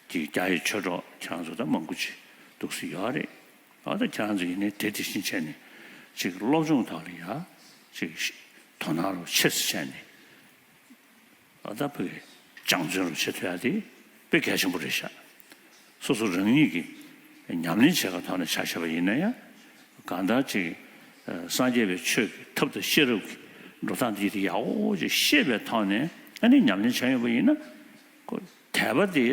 དེ་རྒྱ་ཡི་ཆོས་གྲོགས་ཁྱེད་རང་ཚོ་ད་མང་པོ་ཅིག་འདུག་སེ་ཡོད་རེད། ཨ་ད་ཁྱེད་རང་ཚོ་ཡིན་ནའི་དེ་དེ་བཞིན་བྱས་ནས་ཅིག་སློབ་སྦྱོང་ཐོག་ལ་ཡ་ཅིག་དོ་སྣང་རུ་ཆེ་ཙམ་བྱས་ནས་ཨ་ད་བོད་སྦྱང་བརྩོན་རུ་བྱེད་ཐུབ་ཡ་དེ་དཔེ་གལ་ཆེན་པོ་རེད་ཤག་སོ་སོ་རང་ཉིད་ཀྱིས་ཉམས་ལེན་བྱེད་པའི་ཐོག་ནས་ཆ་བཞག་པ་ཡིན་ན་ཡང་གང་ལྟར་ཅིག་སངས་རྒྱས་པའི་ཆོས་ཀྱི་ཐབས་དང་ཤེས་རབ་ཀྱི་འགྲོ་སྟངས་འདི་དེ་ཡག་པོ་ཅིག་ཤེས་པའི་ཐོག་ནས་ཨ་ནི་ཉམས་ལེན་བྱས་ཡོང་པ་ཡིན་ན་ཁོ་དད་པ་དེ་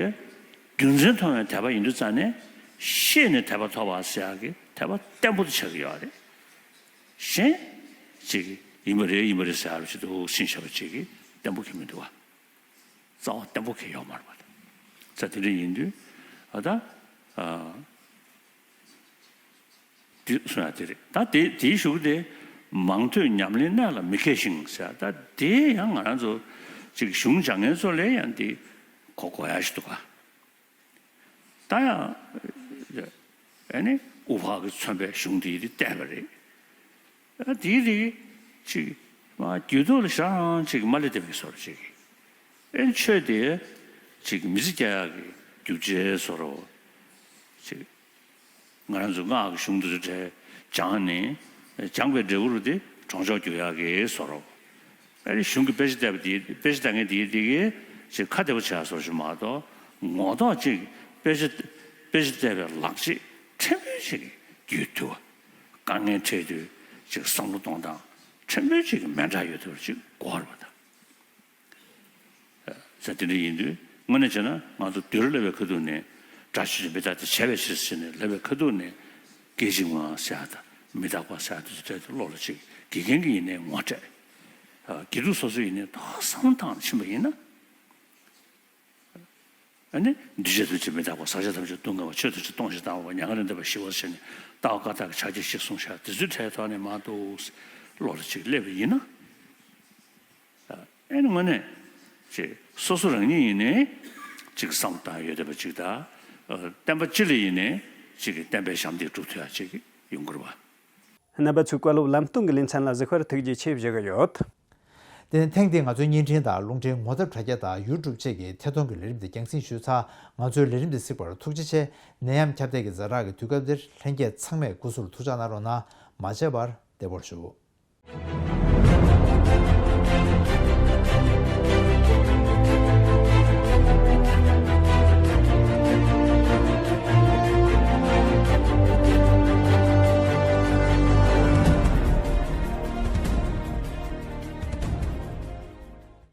རྒྱུ་མཚན་མཐོང་བའི་དད་པ་ཡིན་དུས་ཙང་ནས་ཤེས་ནས་དད་པ་ཐོབ་པ་ཟེར་ཡག་གི་དད་པ་བརྟན་པོ་དེ་ཆགས་ཀྱི་ཡོད་རེད། གཞན་ཅིག་ཡིན་པ་རེད་ཡིན་པ་རེད་ཟེར་ཡག་རུ་ཅིག་འདུག་སེ་བཤད་པ་ཅིག་གི་བརྟན་པོ་གང་ཡང་མི་འདུག་བ། རྩ་བ་བརྟན་པོ་གང་ཡང་ཡོད་མ་རེད་པ། ད་དེ་འདྲ་ཡིན་དུས་ཨ་ད་ཨ་འདི་གསུང་ཡག་དེ་རེད། ད་དེ་དེའི་གཞུག་དེ་མང་ཐོས་ཉམས་ལེན་གནད་ལ་མི་མཁས་ཤིང་ཟེར། ད་དེ་ཡང་ང་རང་ཚོ་ཅིག་གཞུང་སྦྱང་མཁན་ཚོ་ལ་ཡང་འདི་གོ་གོ་ཡག་ཞིག་འདུག་ག་ད་ཡང་ཨ་ནི་དབུ་ཕར་གྱིས་མཚོན་པའི་གཞུང་འདི་འདི་བལྟས་པ་རེད། ཨ་དེའི་རིགས་ཅིག་མ་རྒྱུད་ཐོག་ལ་ཞེ་དྲག་ཅིག་མ་སླེབས་བསྡད་པའི་བཟོ་འདྲ་ཅིག་ཨེ་ཆོས་དེ་ཅིག་མི་ཚེ་སྐྱེལ་ཡག་གི་རྒྱུ་ཆའི་བཟོ་འདྲ་ཅིག་ང་རང་ཚོ་སྔགས་ཀྱི་གཞུང་འདི་ཚོ་གྲས་སྦྱངས་ནས་སྦྱངས་པའི་འབྲས་བུ་རུ་དེ་གྲོང་ཆོག་རྒྱུག་ཡག་གི་བཟོ་འདྲ། ཨ་ནི་གཞུང་གི་དཔེ་ཆ་བལྟས་པ་དེ་དཔེ་ཆ་ལྟ་མཁན་དེ་དེ་གིས་ཅིག་ཁ་བདེ་པོ་བྱས་བཟོ་འདྲ་ཞིག་མ་གཏོགས་ངོ་ཐོག་ཅིག་དཔེ་ཆ་དཔེ་ཆ་བལྟས་པའི་ལག་རྗེས་ཕྲན་བུ་ཅིག་རྒྱུད་ཐུབ་པ། དཀའ་ངལ་འཕྲད་དུས་ཅིག་བསམ་བློ་གཏོང་སྟངས་ཕྲན་བུ་ཅིག་མི་འདྲ་ཡོད་ཐུབ་པ་ཅིག་དགོས་རེད་པ་ད། ཟེར་དེ་འདྲ་ཡིན་དུས་དངོས་གནས་བྱས་ན་ང་ཚོ་དུས་རབས་སླེབས་པའི་ཁ་ཐུག་ནས་དགྲ་ཆོས་ཅན་མི་རྟག་སྟེ་བྱས་པའི་ཕྱིར་ཟེར་ནས་སླེབས་པའི་ཁ་ཐུག་ནས་སྐད་ཅིག་མ་ཟེར་ཡག་དང་མི་རྟག་པ་ཟེར་ཡག་དེ་ཚོ་བྲལ་ཏེ་བློ་ལ་ཅིག་དགེ་རྒན་གྱིས་ཡིན་ནའི་ངོ་སྤྲད། དགེ་ཕྲུག་སོ་སོ་ཡིན་ནའི་ད་བསམ་བློ་བཏང་ནས་ཕྱིན་པ་ཡིན་ན། ཨ་ནི་འདུས་བྱས་ཐམས་ཅད་མི་རྟག་པ། ཟག་བཅས་ཐམས་ཅད་སྡུག་བསྔལ་བ། ཆོས་ཐམས་ཅད་སྟོང་ཞིང་དག་པ། མྱ་ངན་ལས་འདས་པ་ཞི་བ་ཟེར་ནས་ལྟ་བ་བཀའ་རྟགས་ཀྱི་ཕྱག་རྒྱ་བཞི་གསུངས་ཤག་དེ་ཚོའི་གྲས་ཐོག་ནས་མ་གཏོགས་བློ་ལ་ཅིག་སླེབས་པ་ཡིན་ན། ཨེ་ནི་དངོས་གནས་ཅིག་སོ་སོ་རང་ཉིད་ཡིན་ནའི་ཅིག་བསམ་བཏང་ཡོད་བསྡད་པ་ཅིག་དང་། ཨ་བསྟན་པ་སྤྱི་ལ་ཡིན་ནའི་ཅིག་གི་བསྟན་པའི་ཞབས་འདེགས་སྒྲུབ་ཐུབ་ཡག་ཅིག་ཡོང་གི་རེད་པ། རྣམ་པ་ཚོས་བཀའ་སློབ་ལམ་སྟོན་གྱི་ལེ་ཚན་ལ་གཟིགས་པར་ཐུགས་རྗེ་ཆེ་ཞུ་གི་ཡོད། དེ་ནས་ཐེངས་འདིའི་ང་ཚོའི་བརྙན་འཕྲིན་དང་རླུང་འཕྲིན་ངོ་དེབ་དྲ་རྒྱ་དང་ཡུ་ཊུབ་བཅས་ཀྱི་ཐད་གཏོང་གི་ལས་རིམ་འདི་རྒྱང་སྲིང་ཞུས་ཚར། ང་ཚོའི་ལས་རིམ་འདི་གཟིགས་པར་ཐུགས་རྗེ་ཆེ། ནད་ཡམས་ཁྱབ་གདལ་གྱི་ཛ་དྲག་གི་དུས་སྐབས་འདིར་ལྷན་རྒྱས་ཚང་མས་སྐུ་གཟུགས་ལ་ཐུགས་ཅག་གནང་རོགས་གནང་། མ་བརྗེད་པར་བདེ་པོར་བཞུགས།